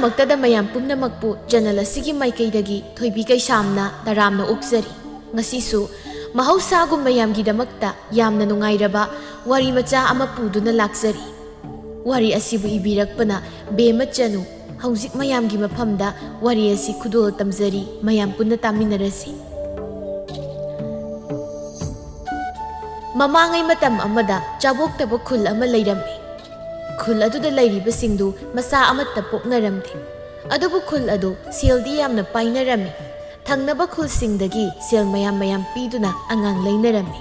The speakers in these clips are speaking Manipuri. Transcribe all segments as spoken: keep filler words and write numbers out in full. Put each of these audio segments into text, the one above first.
ꯃꯛꯇꯗ ꯃꯌꯥꯝ ꯄꯨꯝꯅꯃꯛꯄꯨ ꯆꯦꯅꯦꯜ ꯑꯁꯤꯒꯤ ꯃꯥꯏꯀꯩꯗꯒꯤ ꯊꯣꯏꯕꯤ ꯀꯩꯁꯥꯝꯅ ꯇꯔꯥꯝꯅ ꯑꯣꯛꯆꯔꯤ꯫ ꯉꯁꯤꯁꯨ ꯃꯍꯧꯁꯥꯒꯨꯝ ꯃꯌꯥꯝꯒꯤꯗꯃꯛꯇ ꯌꯥꯝꯅ ꯅꯨꯡꯉꯥꯏꯔꯕ ꯋꯥꯔꯤ ꯃꯆꯥ ꯑꯃ ꯄꯨꯗꯨꯅ ꯂꯥꯛꯆꯔꯤ꯫ ꯋꯥꯔꯤ ꯑꯁꯤꯕꯨ ꯏꯕꯤꯔꯛꯄꯅ ꯕꯦꯝꯃ ꯆꯅꯨ꯫ ꯍꯧꯖꯤꯛ ꯃꯌꯥꯝꯒꯤ ꯃꯐꯝꯗ ꯋꯥꯔꯤ ꯑꯁꯤ ꯈꯨꯗꯣꯜ ꯇꯝꯖꯔꯤ, ꯃꯌꯥꯝ ꯄꯨꯟꯅ ꯇꯥꯃꯤꯟꯅꯔꯁꯤ꯫ ꯃꯃꯥꯡꯉꯩ ꯃꯇꯝ ꯑꯃꯗ ꯆꯥꯕꯣꯛꯇꯕ ꯈꯨꯜ ꯑꯃ ꯂꯩꯔꯝꯃꯤ꯫ ꯈꯨꯜ ꯑꯗꯨꯗ ꯂꯩꯔꯤꯕꯁꯤꯡꯗꯨ ꯃꯆꯥ ꯑꯃꯠꯇ ꯄꯣꯛꯅꯔꯝꯗꯦ꯫ ꯑꯗꯨꯕꯨ ꯈꯨꯜ ꯑꯗꯨ ꯁꯦꯜꯗꯤ ꯌꯥꯝꯅ ꯄꯥꯏꯅꯔꯝꯃꯤ꯫ ꯊꯪꯅꯕ ꯈꯨꯜꯁꯤꯡꯗꯒꯤ ꯁꯦꯜ ꯃꯌꯥꯝ ꯃꯌꯥꯝ ꯄꯤꯗꯨꯅ ꯑꯉꯥꯡ ꯂꯩꯅꯔꯝꯃꯤ꯫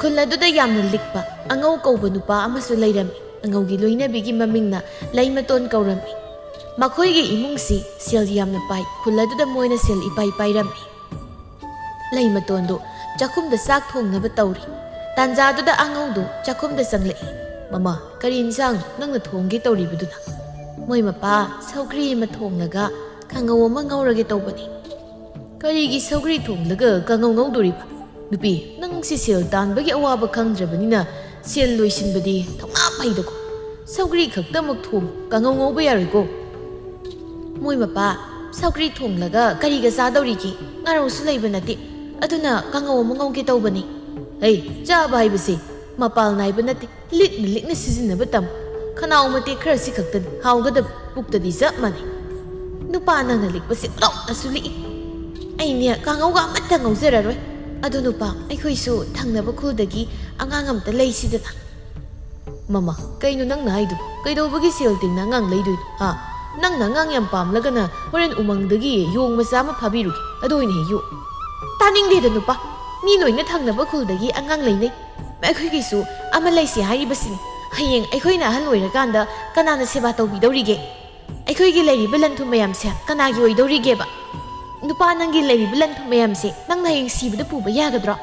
ꯈꯨꯜ ꯑꯗꯨꯗ ꯌꯥꯝꯅ ꯂꯤꯛꯄ ꯑꯉꯧ ꯀꯧꯕ ꯅꯨꯄꯥ ꯑꯃꯁꯨ ꯂꯩꯔꯝꯃꯤ꯫ ꯑꯉꯧꯒꯤ ꯂꯣꯏꯅꯕꯤꯒꯤ ꯃꯃꯤꯡꯅ ꯂꯩꯃꯇꯣꯟ ꯀꯧꯔꯝꯃꯤ꯫ ꯃꯈꯣꯏꯒꯤ ꯏꯃꯨꯡꯁꯤ ꯁꯦꯜ ꯌꯥꯝꯅ ꯄꯥꯏ꯫ ꯈꯨꯜ ꯑꯗꯨꯗ ꯃꯣꯏꯅ ꯁꯦꯜ ꯏꯄꯥꯏ ꯄꯥꯏꯔꯝꯃꯤ꯫ ꯂꯩꯃꯇꯣꯟꯗꯨ ꯆꯥꯛꯈꯨꯝꯗ ꯆꯥꯛ ꯊꯣꯡꯅꯕ ꯇꯧꯔꯤ꯫ ꯇꯥꯟꯖꯥꯗꯨꯗ ꯑꯉꯧꯗꯨ ꯆꯥꯛꯈꯨꯝꯗ ꯆꯪꯂꯛꯏ꯫ "ꯃꯃꯥ, ꯀꯔꯤ ꯏꯟꯁꯥꯡ ꯅꯪꯅ ꯊꯣꯡꯒꯦ ꯇꯧꯔꯤꯕꯗꯨꯅ?" "ꯃꯣꯏ ꯃꯄꯥ, ꯁꯧꯒ꯭ꯔꯤ ꯑꯃ ꯊꯣꯡꯂꯒ ꯀꯥꯡꯉꯧ ꯑꯃ ꯉꯧꯔꯒꯦ ꯇꯧꯕꯅꯤ꯫" "ꯀꯔꯤꯒꯤ ꯁꯧꯒ꯭ꯔꯤ ꯊꯣꯡꯂꯒ ꯀꯥꯡꯉꯧ ꯉꯧꯗꯣꯔꯤꯕ? ꯅꯨꯄꯤ, ꯅꯪꯁꯤ ꯁꯦꯜ ꯇꯥꯟꯕꯒꯤ ꯑꯋꯥꯕ ꯈꯪꯗ꯭ꯔꯕꯅꯤꯅ ꯁꯦꯜ ꯂꯣꯏꯁꯤꯟꯕꯗꯤ ꯊꯧꯅꯥ ꯐꯩꯗꯀꯣ꯫ ꯁꯧꯒ꯭ꯔꯤ ꯈꯛꯇꯃꯛ ꯊꯣꯡ, ꯀꯥꯡꯉꯧ ꯉꯧꯕ ꯌꯥꯔꯣꯏꯀꯣ?" "ꯃꯣꯏ ꯃꯄꯥ, ꯁꯧꯒ꯭ꯔꯤ ꯊꯣꯡꯂꯒ ꯀꯔꯤꯒ ꯆꯥꯗꯧꯔꯤꯒꯦ? ꯉꯥꯔꯧꯁꯨ ꯂꯩꯕ ꯅꯠꯇꯦ꯫ ꯑꯗꯨꯅ ꯀꯥꯡꯉꯧ ꯑꯃ ꯉꯧꯒꯦ ꯇꯧꯕꯅꯤ꯫" "ꯍꯩ, ꯆꯥꯕ ꯍꯥꯏꯕꯁꯤ ꯃꯄꯥꯜ ꯅꯥꯏꯕ ꯅꯠꯇꯦ, ꯂꯤꯛꯅ ꯂꯤꯛꯅ ꯁꯤꯖꯤꯟꯅꯕ ꯇꯝꯃꯨ꯫ ꯈꯅꯥꯎ ꯃꯇꯦꯛ ꯈꯔꯁꯤ ꯈꯛꯇꯅꯤ ꯍꯥꯎꯒꯗꯕ, ꯄꯨꯛꯇꯗꯤ ꯆꯞ ꯃꯥꯟꯅꯩ꯫" "ꯅꯨꯄꯥ ꯅꯪꯅ ꯂꯤꯛꯄꯁꯤ ꯑꯣꯟꯊꯣꯛꯅꯁꯨ ꯂꯤꯛꯏ꯫ ꯑꯩꯅꯦ ꯀꯥꯡꯉꯧꯒ ꯑꯃꯠꯇ ꯉꯧꯖꯔꯔꯣꯏ꯫ ꯑꯗꯨ ꯅꯨꯄꯥ, ꯑꯩꯈꯣꯏꯁꯨ ꯊꯪꯅꯕ ꯈꯨꯜꯗꯒꯤ ꯑꯉꯥꯡ ꯑꯃꯇ ꯂꯩꯁꯤꯗꯅ꯫" "ꯃꯃꯥ, ꯀꯩꯅꯣ ꯅꯪꯅ ꯍꯥꯏꯗꯨꯕꯨ? ꯀꯩꯗꯧꯕꯒꯤ ꯁꯦꯜ ꯇꯤꯡꯅ ꯑꯉꯥꯡ ꯂꯩꯗꯣꯏꯅꯣ, ꯍꯥ? ꯅꯪꯅ ꯑꯉꯥꯡ ꯌꯥꯝ ꯄꯥꯝꯂꯒꯅ ꯍꯣꯔꯦꯟ ꯎꯃꯪꯗꯒꯤ ꯌꯣꯡ ꯃꯆꯥ ꯑꯃ ꯐꯥꯕꯤꯔꯨꯒꯦ, ꯑꯗꯨ ꯑꯣꯏꯅ ꯍꯦꯛ ꯌꯣꯛ꯫" "ꯇꯥꯅꯤꯡꯗꯦꯗ ꯅꯨꯄꯥ, ꯃꯤ ꯂꯣꯏꯅ ꯊꯪꯅꯕ ꯈꯨꯜꯗꯒꯤ ꯑꯉꯥꯡ ꯂꯩꯅꯩ꯫ ꯑꯩꯈꯣꯏꯒꯤꯁꯨ ꯑꯃ ꯂꯩꯁꯤ ꯍꯥꯏꯔꯤꯕꯁꯤꯅꯤ꯫ ꯍꯌꯦꯡ ꯑꯩꯈꯣꯏꯅ ꯑꯍꯜ ꯑꯣꯏꯔꯀꯥꯟꯗ ꯀꯅꯥꯅ ꯁꯦꯕꯥ ꯇꯧꯕꯤꯗꯧꯔꯤꯒꯦ? ꯑꯩꯈꯣꯏꯒꯤ ꯂꯩꯔꯤꯕ ꯂꯟ ꯊꯨꯝ ꯃꯌꯥꯝꯁꯦ ꯀꯅꯥꯒꯤ ꯑꯣꯏꯗꯧꯔꯤꯒꯦꯕ? ꯅꯨꯄꯥ, ꯅꯪꯒꯤ ꯂꯩꯔꯤꯕ ꯂꯟ ꯊꯨꯝ ꯃꯌꯥꯝꯁꯦ ꯅꯪꯅ ꯍꯌꯦꯡ ꯁꯤꯕꯗ ꯄꯨꯕ ꯌꯥꯒꯗ꯭ꯔꯣ?"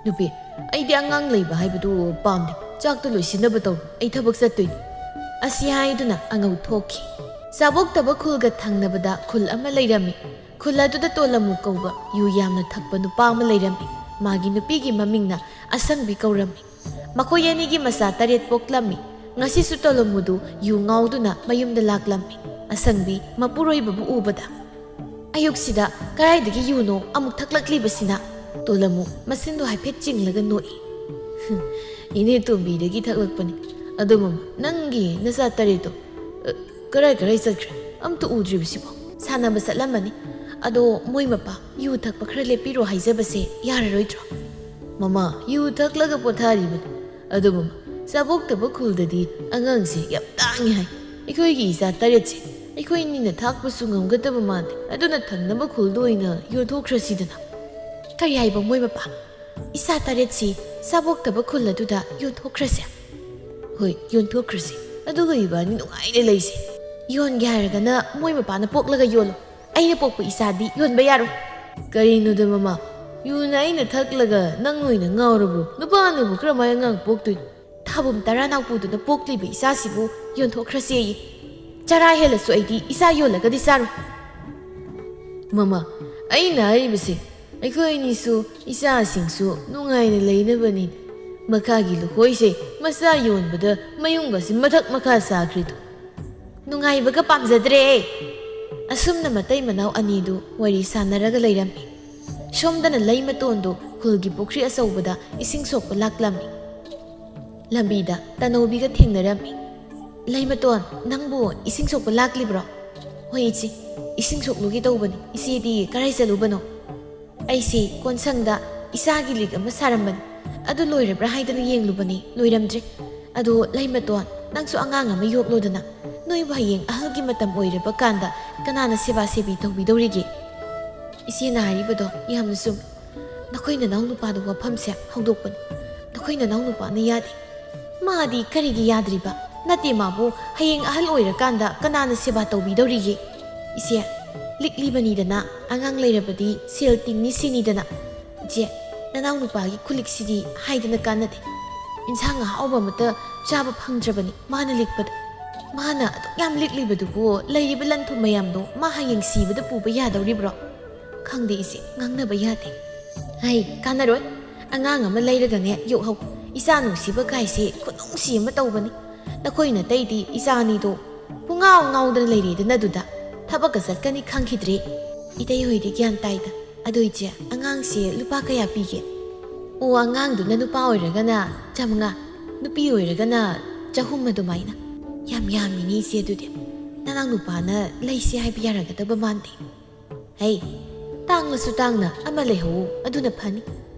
"ꯅꯨꯄꯤ, ꯑꯩꯗꯤ ꯑꯉꯥꯡ ꯂꯩꯕ ꯍꯥꯏꯕꯗꯨ ꯄꯥꯝꯗꯦ꯫ ꯆꯥꯛꯇꯨ ꯂꯣꯏꯁꯤꯟꯅꯕ ꯇꯧꯔꯣ, ꯑꯩ ꯊꯕꯛ ꯆꯠꯇꯣꯏꯅꯤ꯫" ꯑꯁꯤ ꯍꯥꯏꯗꯨꯅ ꯑꯉꯧ ꯊꯣꯛꯈꯤ꯫ ꯆꯥꯕꯣꯛꯇꯕ ꯈꯨꯜꯒ ꯊꯪꯅꯕꯗ ꯈꯨꯜ ꯑꯃ ꯂꯩꯔꯝꯃꯤ꯫ ꯈꯨꯜ ꯑꯗꯨꯗ ꯇꯣꯂꯝꯃꯨ ꯀꯧꯕ ꯌꯨ ꯌꯥꯝꯅ ꯊꯛꯄ ꯅꯨꯄꯥ ꯑꯃ ꯂꯩꯔꯝꯃꯤ꯫ ꯃꯥꯒꯤ ꯅꯨꯄꯤꯒꯤ ꯃꯃꯤꯡꯅ ꯑꯁꯪꯕꯤ ꯀꯧꯔꯝꯃꯤ꯫ ꯃꯈꯣꯏ ꯑꯅꯤꯒꯤ ꯃꯆꯥ ꯇꯔꯦꯠ ꯄꯣꯛꯂꯝꯃꯤ꯫ ꯉꯁꯤꯁꯨ ꯇꯣꯂꯣꯃꯨꯗꯨ ꯌꯨ ꯉꯥꯎꯗꯨꯅ ꯃꯌꯨꯝꯗ ꯂꯥꯛꯂꯝꯃꯤ꯫ ꯑꯁꯪꯕꯤ ꯃꯄꯨꯔꯣꯏꯕꯕꯨ ꯎꯕꯗ, "ꯑꯌꯨꯛꯁꯤꯗ ꯀꯗꯥꯏꯗꯒꯤ ꯌꯨꯅꯣ ꯑꯃꯨꯛ ꯊꯛꯂꯛꯂꯤꯕꯁꯤꯅ?" ꯇꯣꯂꯣꯃꯨ ꯃꯆꯤꯟꯗꯨ ꯍꯥꯏꯐꯦꯠ ꯆꯤꯡꯂꯒ ꯅꯣꯛꯏ꯫ "ꯏꯅꯦ ꯇꯣꯝꯕꯤꯗꯒꯤ ꯊꯛꯂꯛꯄꯅꯤ꯫ ꯑꯗꯣ ꯃꯃꯥ, ꯅꯪꯒꯤ ꯅꯆꯥ ꯇꯔꯦꯠꯇꯣ, ꯑ, ꯀꯔꯥꯏ ꯀꯔꯥꯏ ꯆꯠꯈ꯭ꯔꯦ? ꯑꯝꯇ ꯎꯗ꯭ꯔꯤꯕꯁꯤꯕꯣ?" "ꯁꯥꯟꯅꯕ ꯆꯠꯂꯝꯃꯅꯤ꯫ ꯑꯗꯣ ꯃꯣꯏ ꯃꯄꯥ ꯌꯨ ꯊꯛꯄ ꯈꯔ ꯂꯦꯞꯄꯤꯔꯣ ꯍꯥꯏꯖꯕꯁꯦ ꯌꯥꯔꯔꯣꯏꯗ꯭ꯔꯣ?" "ꯃꯃꯥ, ꯌꯨ ꯊꯛꯂꯒ ꯄꯣꯊꯥꯔꯤꯕꯅꯤ꯫ ꯑꯗꯨꯕꯨ ꯆꯥꯕꯣꯛꯇꯕ ꯈꯨꯜꯗꯗꯤ ꯑꯉꯥꯡꯁꯦ ꯌꯥꯝ ꯇꯥꯡꯉꯤ ꯍꯥꯏ꯫ ꯑꯩꯈꯣꯏꯒꯤ ꯏꯆꯥ ꯇꯔꯦꯠꯁꯦ ꯑꯩꯈꯣꯏ ꯑꯅꯤꯅ ꯊꯥꯛꯄꯁꯨ ꯉꯝꯒꯗꯕ ꯃꯥꯟꯗꯦ꯫ ꯑꯗꯨꯅ ꯊꯪꯅꯕ ꯈꯨꯜꯗ ꯑꯣꯏꯅ ꯌꯣꯟꯊꯣꯛꯈ꯭ꯔꯁꯤꯗꯅ꯫" "ꯀꯔꯤ ꯍꯥꯏꯕ, ꯃꯣꯏ ꯃꯄꯥ? ꯏꯆꯥ ꯇꯔꯦꯠꯁꯤ ꯆꯥꯕꯣꯛꯇꯕ ꯈꯨꯜ ꯑꯗꯨꯗ ꯌꯣꯟꯊꯣꯛꯈ꯭ꯔꯁꯦ?" "ꯍꯣꯏ, ꯌꯣꯟꯊꯣꯛꯈ꯭ꯔꯁꯤ꯫ ꯑꯗꯨꯒ ꯏꯕꯥꯅꯤ ꯅꯨꯡꯉꯥꯏꯅ ꯂꯩꯁꯦ꯫ ꯌꯣꯟꯒꯦ ꯍꯥꯏꯔꯒꯅ ꯃꯣꯏ ꯃꯄꯥꯅ ꯄꯣꯛꯂꯒ ꯌꯣꯜꯂꯣ꯫ ꯑꯩꯅ ꯄꯣꯛꯄ ꯏꯆꯥꯗꯤ ꯌꯣꯟꯕ ꯌꯥꯔꯣꯏ꯫" "ꯀꯔꯤꯅꯣꯗ ꯃꯃꯥ, ꯌꯨꯅ ꯑꯩꯅ ꯊꯛꯂꯒ ꯅꯪ ꯑꯣꯏꯅ ꯉꯥꯎꯔꯕ꯭ꯔꯣ? ꯅꯨꯄꯥꯅꯕꯨ ꯀꯔꯝꯍꯥꯏꯅ ꯑꯉꯥꯡ ꯄꯣꯛꯇꯣꯏꯅꯣ? ꯊꯥꯕꯨꯝ ꯇꯔꯥ ꯅꯥꯎꯄꯨꯗꯨꯅ ꯄꯣꯛꯂꯤꯕ ꯏꯆꯥꯁꯤꯕꯨ ꯌꯣꯟꯊꯣꯛꯈ꯭ꯔꯁꯦꯌꯦ꯫ ꯆꯔꯥ ꯍꯦꯜꯂꯁꯨ ꯑꯩꯗꯤ ꯏꯆꯥ ꯌꯣꯜꯂꯒꯗꯤ ꯆꯥꯔꯣꯏ꯫" "ꯃꯃꯥ, ꯑꯩꯅ ꯍꯥꯏꯔꯤꯕꯁꯦ, ꯑꯩꯈꯣꯏ ꯑꯅꯤꯁꯨ ꯏꯆꯥꯁꯤꯡꯁꯨ ꯅꯨꯡꯉꯥꯏꯅ ꯂꯩꯅꯕꯅꯤ꯫ ꯃꯈꯥꯒꯤ ꯂꯨꯈꯣꯏꯁꯦ ꯃꯆꯥ ꯌꯣꯟꯕꯗ ꯃꯌꯨꯝꯒꯁꯤ ꯃꯊꯛ ꯃꯈꯥ ꯁꯥꯈ꯭ꯔꯤꯗꯣ꯫ ꯅꯨꯡꯉꯥꯏꯕꯒ ꯄꯥꯝꯖꯗ꯭ꯔꯦ꯫" ꯑꯁꯨꯝꯅ ꯃꯇꯩ ꯃꯅꯥꯎ ꯑꯅꯤꯗꯨ ꯋꯥꯔꯤ ꯁꯥꯟꯅꯔꯒ ꯂꯩꯔꯝꯃꯤ꯫ ꯁꯣꯝꯗꯅ ꯂꯩꯃꯇꯣꯟꯗꯨ ꯈꯨꯜꯒꯤ ꯄꯨꯈ꯭ꯔꯤ ꯑꯆꯧꯕꯗ ꯏꯁꯤꯡ ꯁꯣꯛꯄ ꯂꯥꯛꯂꯝꯃꯤ꯫ ꯂꯝꯕꯤꯗ ꯇꯅꯧꯕꯤꯒ ꯊꯦꯡꯅꯔꯝꯃꯤ꯫ "ꯂꯩꯃꯇꯣꯟ, ꯅꯪꯕꯨ ꯏꯁꯤꯡ ꯁꯣꯛꯄ ꯂꯥꯛꯂꯤꯕ꯭ꯔꯣ?" "ꯍꯣꯏ ꯏꯆꯦ, ꯏꯁꯤꯡ ꯁꯣꯛꯂꯨꯒꯦ ꯇꯧꯕꯅꯤ꯫ ꯏꯆꯦꯗꯤ ꯀꯔꯥꯏ ꯆꯠꯂꯨꯕꯅꯣ?" "ꯑꯩꯁꯦ ꯀꯣꯟꯁꯪꯗ ꯏꯆꯥꯒꯤ ꯂꯤꯛ ꯑꯃ ꯁꯥꯔꯝꯕꯅꯤ꯫ ꯑꯗꯨ ꯂꯣꯏꯔꯕ꯭ꯔꯥ ꯍꯥꯏꯗꯅ ꯌꯦꯡꯂꯨꯕꯅꯤ, ꯂꯣꯏꯔꯝꯗ꯭ꯔꯦ꯫ ꯑꯗꯣ ꯂꯩꯃꯇꯣꯟ, ꯅꯪꯁꯨ ꯑꯉꯥꯡ ꯑꯃ ꯌꯣꯛꯂꯣꯗꯅ꯫ ꯅꯣꯏꯕꯨ ꯍꯌꯦꯡ ꯑꯍꯜꯒꯤ ꯃꯇꯝ ꯑꯣꯏꯔꯕ ꯀꯥꯟꯗ ꯀꯅꯥꯅ ꯁꯦꯕꯥ ꯁꯦꯕꯤ ꯇꯧꯕꯤꯗꯧꯔꯤꯒꯦ?" "ꯏꯆꯦꯅ ꯍꯥꯏꯔꯤꯕꯗꯣ ꯌꯥꯝꯅ ꯆꯨꯝꯃꯤ꯫ ꯅꯈꯣꯏ ꯅꯅꯥꯎ ꯅꯨꯄꯥꯗ ꯋꯥꯐꯝꯁꯦ ꯍꯧꯗꯣꯛꯄꯅꯤ꯫ ꯅꯈꯣꯏ ꯅꯅꯥꯎ ꯅꯨꯄꯥꯅ ꯌꯥꯗꯦ꯫" "ꯃꯥꯗꯤ ꯀꯔꯤꯒꯤ ꯌꯥꯗ꯭ꯔꯤꯕ? ꯅꯠꯇꯦ, ꯃꯥꯕꯨ ꯍꯌꯦꯡ ꯑꯍꯜ ꯑꯣꯏꯔꯀꯥꯟꯗ ꯀꯅꯥꯅ ꯁꯦꯕꯥ ꯇꯧꯕꯤꯗꯧꯔꯤꯒꯦ?" "ꯏꯆꯦ, ꯂꯤꯛꯂꯤꯕꯅꯤꯗꯅ, ꯑꯉꯥꯡ ꯂꯩꯔꯕꯗꯤ ꯁꯦꯜ ꯇꯤꯡꯅꯤ ꯁꯤꯅꯤꯗꯅ꯫ ꯏꯆꯦ, ꯅꯅꯥꯎ ꯅꯨꯄꯥꯒꯤ ꯈꯨꯂꯤꯛꯁꯤꯗꯤ ꯍꯥꯏꯗꯅ ꯀꯥꯟꯅꯗꯦ꯫ ꯏꯟꯁꯥꯡ ꯑꯍꯥꯎꯕ ꯑꯃꯠꯇ ꯆꯥꯕ ꯐꯪꯗ꯭ꯔꯕꯅꯤ ꯃꯥꯅ ꯂꯤꯛꯄꯗ꯫ ꯃꯥꯅ ꯑꯗꯨꯛ ꯌꯥꯝ ꯂꯤꯛꯂꯤꯕꯗꯨꯕꯨ ꯂꯩꯔꯤꯕ ꯂꯟ ꯊꯨꯝ ꯃꯌꯥꯝꯗꯣ ꯃꯥ ꯍꯌꯦꯡ ꯁꯤꯕꯗ ꯄꯨꯕ ꯌꯥꯗꯧꯔꯤꯕ꯭ꯔꯣ? ꯈꯪꯗꯦ ꯏꯆꯦ, ꯉꯥꯡꯅꯕ ꯌꯥꯗꯦ꯫" "ꯍꯩ, ꯀꯥꯟꯅꯔꯣꯏ꯫ ꯑꯉꯥꯡ ꯑꯃ ꯂꯩꯔꯒꯅꯦ ꯌꯣꯛꯍꯧ꯫ ꯏꯆꯥ ꯅꯨꯡꯁꯤꯕ ꯀꯥꯏꯁꯦ ꯈꯨꯅꯨꯡꯁꯤ ꯑꯃ ꯇꯧꯕꯅꯤ꯫ ꯅꯈꯣꯏ ꯅꯇꯩꯗꯤ ꯏꯆꯥ ꯑꯅꯤꯗꯣ ꯄꯨꯡꯉꯥꯎ ꯉꯥꯎꯗꯅ ꯂꯩꯔꯦꯗꯅ ꯑꯗꯨꯗ꯫ ꯊꯕꯛꯀ ꯆꯠꯀꯅꯤ ꯈꯪꯈꯤꯗ꯭ꯔꯦ꯫ ꯏꯇꯩ ꯍꯣꯏꯗꯤ ꯒ꯭ꯌꯥꯟ ꯇꯥꯏꯗ꯫ ꯑꯗꯣ ꯏꯆꯦ, ꯑꯉꯥꯡꯁꯦ ꯂꯨꯄꯥ ꯀꯌꯥ ꯄꯤꯒꯦ? ꯑꯣ, ꯑꯉꯥꯡꯗꯨꯅ ꯅꯨꯄꯥ ꯑꯣꯏꯔꯒꯅ ꯆꯥꯃꯉꯥ, ꯅꯨꯄꯤ ꯑꯣꯏꯔꯒꯅ ꯆꯍꯨꯝ ꯑꯗꯨꯃꯥꯏꯅ꯫ ꯌꯥꯝ ꯌꯥꯝꯃꯤꯅꯦ ꯏꯆꯦ ꯑꯗꯨꯗꯤ꯫ ꯅꯅꯥꯎ ꯅꯨꯄꯥꯅ ꯂꯩꯁꯦ ꯍꯥꯏꯕ ꯌꯥꯔꯒꯗꯕ ꯃꯥꯟꯗꯦ꯫ ꯍꯩ, ꯇꯥꯡꯂꯁꯨ ꯇꯥꯡꯅ ꯑꯃ ꯂꯩꯍꯧꯋꯣ, ꯑꯗꯨꯅ ꯐꯅꯤ꯫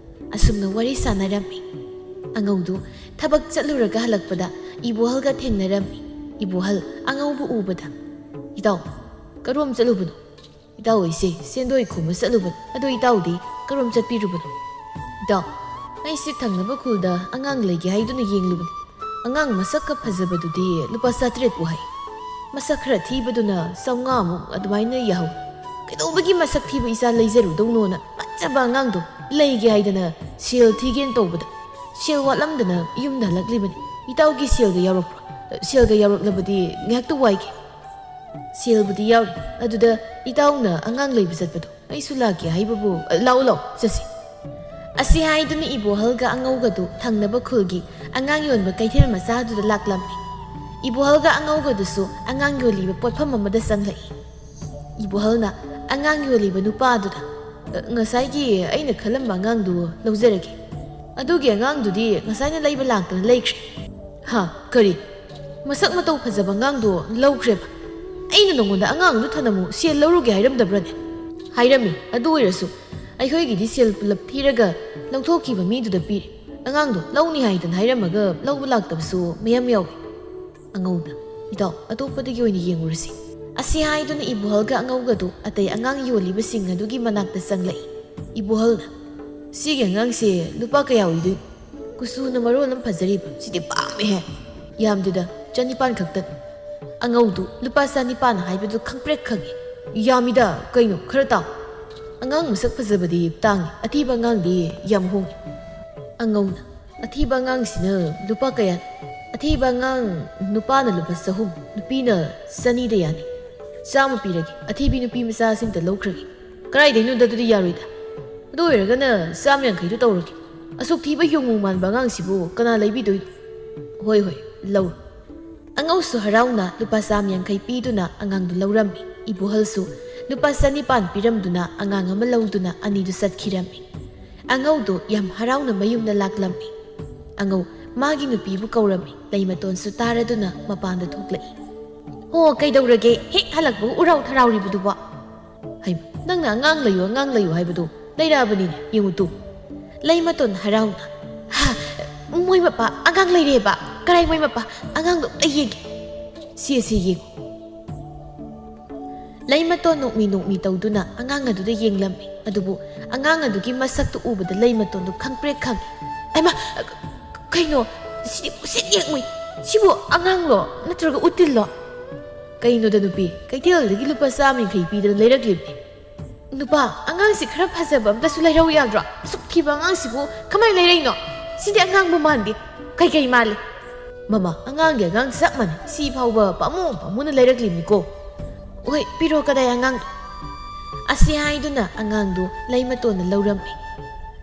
ꯑꯁꯨꯝꯅ ꯋꯥꯔꯤ ꯁꯥꯟꯅꯔꯝꯃꯤ꯫ ꯑꯉꯧꯗꯨ ꯊꯕꯛ ꯆꯠꯂꯨꯔꯒ ꯍꯜꯂꯛꯄꯗ ꯏꯕꯣꯍꯜꯒ ꯊꯦꯡꯅꯔꯝꯃꯤ꯫ ꯏꯕꯣꯍꯜ ꯑꯉꯧꯕ ꯎꯕꯗ, "ꯏꯇꯥꯎ, ꯀꯔꯣꯝ ꯆꯠꯂꯨꯕꯅꯣ?" "ꯏꯇꯥꯎ, ꯑꯩꯁꯦ ꯁꯦꯟꯗꯣꯏ ꯈꯣꯝꯕ ꯆꯠꯂꯨꯕꯅꯤ꯫ ꯑꯗꯣ ꯏꯇꯥꯎꯗꯤ ꯀꯔꯣꯝ ꯆꯠꯄꯤꯔꯨꯕꯅꯣ?" "ꯏꯇꯥꯎ, ꯑꯩꯁꯦ ꯊꯪꯅꯕ ꯈꯨꯜꯗ ꯑꯉꯥꯡ ꯂꯩꯒꯦ ꯍꯥꯏꯗꯨꯅ ꯌꯦꯡꯂꯨꯕꯅꯤ꯫ ꯑꯉꯥꯡ ꯃꯁꯛꯀ ꯐꯖꯕꯗꯨꯗꯤ ꯂꯨꯄꯥ ꯆꯥꯇ꯭ꯔꯦꯠꯄꯨ ꯍꯥꯏ꯫ ꯃꯁꯛ ꯈꯔ ꯊꯤꯕꯗꯨꯅ ꯆꯥꯝꯃꯉꯥꯃꯨꯛ ꯑꯗꯨꯃꯥꯏꯅ ꯌꯥꯍꯧ꯫ ꯀꯩꯗꯧꯕꯒꯤ ꯃꯁꯛ ꯊꯤꯕ ꯏꯆꯥ ꯂꯩꯖꯔꯨꯗꯧꯅꯣꯅ ꯐꯖꯕ ꯑꯉꯥꯡꯗꯣ ꯂꯩꯒꯦ ꯍꯥꯏꯗꯅ ꯁꯦꯜ ꯊꯤꯒꯦꯅ ꯇꯧꯕꯗ ꯁꯦꯜ ꯋꯥꯠꯂꯝꯗꯅ ꯌꯨꯝꯗ ꯍꯜꯂꯛꯂꯤꯕꯅꯤ꯫ ꯏꯇꯥꯎꯒꯤ ꯁꯦꯜꯒ ꯌꯥꯎꯔꯛꯄ꯭ꯔꯣ? ꯁꯦꯜꯒ ꯌꯥꯎꯔꯛꯂꯕꯗꯤ ꯉꯥꯏꯍꯥꯛꯇ ꯋꯥꯏꯒꯦ꯫" "ꯁꯦꯜꯕꯨꯗꯤ ꯌꯥꯎꯔꯤ꯫ ꯑꯗꯨꯗ ꯏꯇꯥꯎꯅ ꯑꯉꯥꯡ ꯂꯩꯕ ꯆꯠꯄꯗꯣ ꯑꯩꯁꯨ ꯂꯥꯛꯀꯦ ꯍꯥꯏꯕꯕꯨ, ꯂꯥꯛꯑꯣ, ꯂꯥꯛꯑꯣ, ꯆꯠꯁꯤ꯫" ꯑꯁꯤ ꯍꯥꯏꯗꯨꯅ ꯏꯕꯣꯍꯜꯒ ꯑꯉꯧꯒꯗꯨ ꯊꯪꯅꯕ ꯈꯨꯜꯒꯤ ꯑꯉꯥꯡ ꯌꯣꯟꯕ ꯀꯩꯊꯦꯜ ꯃꯆꯥꯗꯨꯗ ꯂꯥꯛꯂꯝꯃꯤ꯫ ꯏꯕꯣꯍꯜꯒ ꯑꯉꯧꯒꯗꯨꯁꯨ ꯑꯉꯥꯡ ꯌꯣꯜꯂꯤꯕ ꯄꯣꯠꯐꯝ ꯑꯃꯗ ꯆꯪꯂꯛꯏ꯫ ꯏꯕꯣꯍꯜꯅ ꯑꯉꯥꯡ ꯌꯣꯜꯂꯤꯕ ꯅꯨꯄꯥꯗꯨꯗ, "ꯉꯁꯥꯏꯒꯤ ꯑꯩꯅ ꯈꯜꯂꯝꯕ ꯑꯉꯥꯡꯗꯨ ꯂꯧꯖꯔꯒꯦ꯫ ꯑꯗꯨꯒꯤ ꯑꯉꯥꯡꯗꯨꯗꯤ ꯉꯁꯥꯏꯅ ꯂꯩꯕ ꯂꯥꯛꯇꯅ ꯂꯩꯈ꯭ꯔꯦ꯫" "ꯍꯥ? ꯀꯔꯤ? ꯃꯁꯛ ꯃꯇꯧ ꯐꯖꯕ ꯑꯉꯥꯡꯗꯣ ꯂꯧꯈ꯭ꯔꯦꯕ? ꯑꯩꯅ ꯅꯉꯣꯟꯗ ꯑꯉꯥꯡꯗꯨ ꯊꯅꯝꯃꯨ, ꯁꯦꯜ ꯂꯧꯔꯨꯒꯦ ꯍꯥꯏꯔꯝꯗꯕ꯭ꯔꯅꯦ?" "ꯍꯥꯏꯔꯝꯃꯤ, ꯑꯗꯨ ꯑꯣꯏꯔꯁꯨ ꯑꯩꯈꯣꯏꯒꯤꯗꯤ ꯁꯦꯜ ꯄꯨꯂꯞ ꯊꯤꯔꯒ ꯂꯧꯊꯣꯛꯈꯤꯕ ꯃꯤꯗꯨꯗ ꯄꯤꯔꯦ꯫ ꯑꯉꯥꯡꯗꯣ ꯂꯧꯅꯤ ꯍꯥꯏꯗꯅ ꯍꯥꯏꯔꯝꯃꯒ ꯂꯧꯕ ꯂꯥꯛꯇꯕꯁꯨ ꯃꯌꯥꯝ ꯌꯥꯎꯏ꯫" ꯑꯉꯧꯅ, "ꯏꯇꯥꯎ, ꯑꯇꯣꯞꯄꯗꯒꯤ ꯑꯣꯏꯅ ꯌꯦꯡꯉꯨꯔꯁꯤ꯫" ꯑꯁꯤ ꯍꯥꯏꯗꯨꯅ ꯏꯕꯣꯍꯜꯒ ꯑꯉꯧꯒꯗꯨ ꯑꯇꯩ ꯑꯉꯥꯡ ꯌꯣꯜꯂꯤꯕꯁꯤꯡ ꯑꯗꯨꯒꯤ ꯃꯅꯥꯛꯇ ꯆꯪꯂꯛꯏ꯫ ꯏꯕꯣꯍꯜꯅ, "ꯁꯤꯒꯤ ꯑꯉꯥꯡꯁꯦ ꯂꯨꯄꯥ ꯀꯌꯥ ꯑꯣꯏꯗꯣꯏꯅꯣ? ꯀꯨꯆꯨꯅ ꯃꯔꯣꯜ ꯑꯃ ꯐꯖꯔꯤꯕ, ꯁꯤꯗꯤ ꯄꯥꯝꯃꯦꯍꯦ꯫" "ꯌꯥꯝꯗꯦꯗ, ꯆꯅꯤꯄꯥꯟ ꯈꯛꯇꯅꯤ꯫" ꯑꯉꯧꯗꯨ ꯂꯨꯄꯥ ꯆꯅꯤꯄꯥꯟ ꯍꯥꯏꯕꯗꯨ ꯈꯪꯄ꯭ꯔꯦꯛ ꯈꯪꯉꯤ꯫ "ꯌꯥꯝꯃꯤꯗ, ꯀꯩꯅꯣ, ꯈꯔ ꯇꯥꯎ꯫ ꯑꯉꯥꯡ ꯃꯁꯛ ꯐꯖꯕꯗꯤ ꯇꯥꯡꯉꯤ, ꯑꯊꯤꯕ ꯑꯉꯥꯡꯗꯤ ꯌꯥꯝ ꯍꯣꯡꯉꯤ꯫" ꯑꯉꯧꯅ, "ꯑꯊꯤꯕ ꯑꯉꯥꯡꯁꯤꯅ ꯂꯨꯄꯥ ꯀꯌꯥꯅꯣ?" "ꯑꯊꯤꯕ ꯑꯉꯥꯡ ꯅꯨꯄꯥꯅ ꯂꯨꯄꯥ ꯆꯍꯨꯝ, ꯅꯨꯄꯤꯅ ꯆꯅꯤꯗ ꯌꯥꯅꯤ꯫ ꯆꯥꯝꯃ ꯄꯤꯔꯒꯦ, ꯑꯊꯤꯕꯤ ꯅꯨꯄꯤ ꯃꯆꯥꯁꯤꯡꯇ ꯂꯧꯈ꯭ꯔꯒꯦ꯫" "ꯀꯗꯥꯏꯗꯩꯅꯣꯗ, ꯑꯗꯨꯗꯤ ꯌꯥꯔꯣꯏꯗ꯫ ꯑꯗꯨ ꯑꯣꯏꯔꯒꯅ ꯆꯥꯝꯃ ꯌꯥꯡꯈꯩꯗꯨ ꯇꯧꯔꯒꯦ꯫ ꯑꯁꯨꯛ ꯊꯤꯕ ꯌꯣꯡꯃꯨ ꯃꯥꯟꯕ ꯑꯉꯥꯡꯁꯤꯕꯨ ꯀꯅꯥ ꯂꯩꯕꯤꯗꯣꯏꯅꯣ?" "ꯍꯣꯏ, ꯍꯣꯏ, ꯂꯧꯔꯣ꯫" ꯑꯉꯧꯁꯨ ꯍꯔꯥꯎꯅ ꯂꯨꯄꯥ ꯆꯥꯝ ꯌꯥꯡꯈꯩ ꯄꯤꯗꯨꯅ ꯑꯉꯥꯡꯗꯨ ꯂꯧꯔꯝꯃꯤ꯫ ꯏꯕꯣꯍꯜꯁꯨ ꯂꯨꯄꯥ ꯆꯅꯤꯄꯥꯟ ꯄꯤꯔꯝꯗꯨꯅ ꯑꯉꯥꯡ ꯑꯃ ꯂꯧꯗꯨꯅ ꯑꯅꯤꯗꯨ ꯆꯠꯈꯤꯔꯝꯃꯤ꯫ ꯑꯉꯧꯗꯨ ꯌꯥꯝ ꯍꯔꯥꯎꯅ ꯃꯌꯨꯝꯗ ꯂꯥꯛꯂꯝꯃꯤ꯫ ꯑꯉꯧ ꯃꯥꯒꯤ ꯅꯨꯄꯤꯕꯨ ꯀꯧꯔꯝꯃꯤ꯫ ꯂꯩꯃꯇꯣꯟꯁꯨ ꯇꯥꯔꯗꯨꯅ ꯃꯄꯥꯟꯗ ꯊꯣꯛꯂꯛꯏ꯫ "ꯍꯣ, ꯀꯩꯗꯧꯔꯒꯦ? ꯍꯦꯛ ꯍꯜꯂꯛꯄꯒ ꯎꯔꯥꯎ ꯊꯔꯥꯎꯔꯤꯕꯗꯨꯕꯣ?" "ꯍꯩꯃ, ꯅꯪꯅ ꯑꯉꯥꯡ ꯂꯩꯌꯨ, ꯑꯉꯥꯡ ꯂꯩꯌꯨ ꯍꯥꯏꯕꯗꯨ ꯂꯩꯔꯛꯑꯕꯅꯤꯅꯦ, ꯌꯦꯡꯉꯨ ꯇꯨ꯫" ꯂꯩꯃꯇꯣꯟ ꯍꯔꯥꯎꯅ, "ꯍꯥ, ꯃꯣꯏ ꯃꯄꯥ ꯑꯉꯥꯡ ꯂꯩꯔꯦꯕ? ꯀꯔꯥꯏ ꯃꯣꯏ ꯃꯄꯥ? ꯑꯉꯥꯡꯗꯣ ꯑꯝꯇ ꯌꯦꯡꯒꯦ꯫ ꯁꯤ ꯑꯁꯤ ꯌꯦꯡꯉꯨ꯫" ꯂꯩꯃꯇꯣꯟ ꯅꯣꯛꯃꯤ ꯅꯣꯛꯃꯤ ꯇꯧꯗꯨꯅ ꯑꯉꯥꯡ ꯑꯗꯨꯗ ꯌꯦꯡꯂꯝꯃꯤ꯫ ꯑꯗꯨꯕꯨ ꯑꯉꯥꯡ ꯑꯗꯨꯒꯤ ꯃꯁꯛꯇꯨ ꯎꯕꯗ ꯂꯩꯃꯇꯣꯟꯗꯨ ꯈꯪꯄ꯭ꯔꯦꯛ ꯈꯪꯉꯤ꯫ "ꯑꯩꯃ, ꯀꯩꯅꯣ? ꯁꯤꯗꯤ ꯎꯁꯤꯠ ꯌꯦꯡꯉꯨꯏ꯫ ꯁꯤꯕꯨ ꯑꯉꯥꯡꯂꯣ ꯅꯠꯇ꯭ꯔꯒ ꯎꯇꯤꯜꯂꯣ?" "ꯀꯩꯅꯣꯗ ꯅꯨꯄꯤ, ꯀꯩꯊꯦꯜꯗꯒꯤ ꯂꯨꯄꯥ ꯆꯥꯝ ꯌꯥꯡꯈꯩ ꯄꯤꯗꯅ ꯂꯩꯔꯛꯂꯤꯕꯅꯤ꯫" "ꯅꯨꯄꯥ, ꯑꯉꯥꯡꯁꯤ ꯈꯔ ꯐꯖꯕ ꯑꯝꯇꯁꯨ ꯂꯩꯔꯧ ꯌꯥꯗ꯭ꯔꯣ? ꯑꯁꯨꯛ ꯊꯤꯕ ꯑꯉꯥꯡꯁꯤꯕꯨ ꯀꯃꯥꯏꯅ ꯂꯩꯔꯛꯏꯅꯣ? ꯁꯤꯗꯤ ꯑꯉꯥꯡꯕꯨ ꯃꯥꯟꯗꯦ꯫ ꯀꯩꯀꯩ ꯃꯥꯜꯂꯤ?" "ꯃꯃꯥ, ꯑꯉꯥꯡꯒꯤ ꯑꯉꯥꯡ ꯆꯞ ꯃꯥꯟꯅꯩ꯫ ꯁꯤ ꯐꯥꯎꯕ ꯄꯥꯝꯃꯨ ꯄꯥꯝꯃꯨꯅ ꯂꯩꯔꯛꯂꯤꯕꯅꯤꯀꯣ꯫ ꯍꯣꯏ, ꯄꯤꯔꯣ, ꯀꯗꯥꯏ ꯑꯉꯥꯡꯗꯣ?" ꯑꯁꯤ ꯍꯥꯏꯗꯨꯅ ꯑꯉꯥꯡꯗꯨ ꯂꯩꯃꯇꯣꯟꯅ ꯂꯧꯔꯝꯃꯤ꯫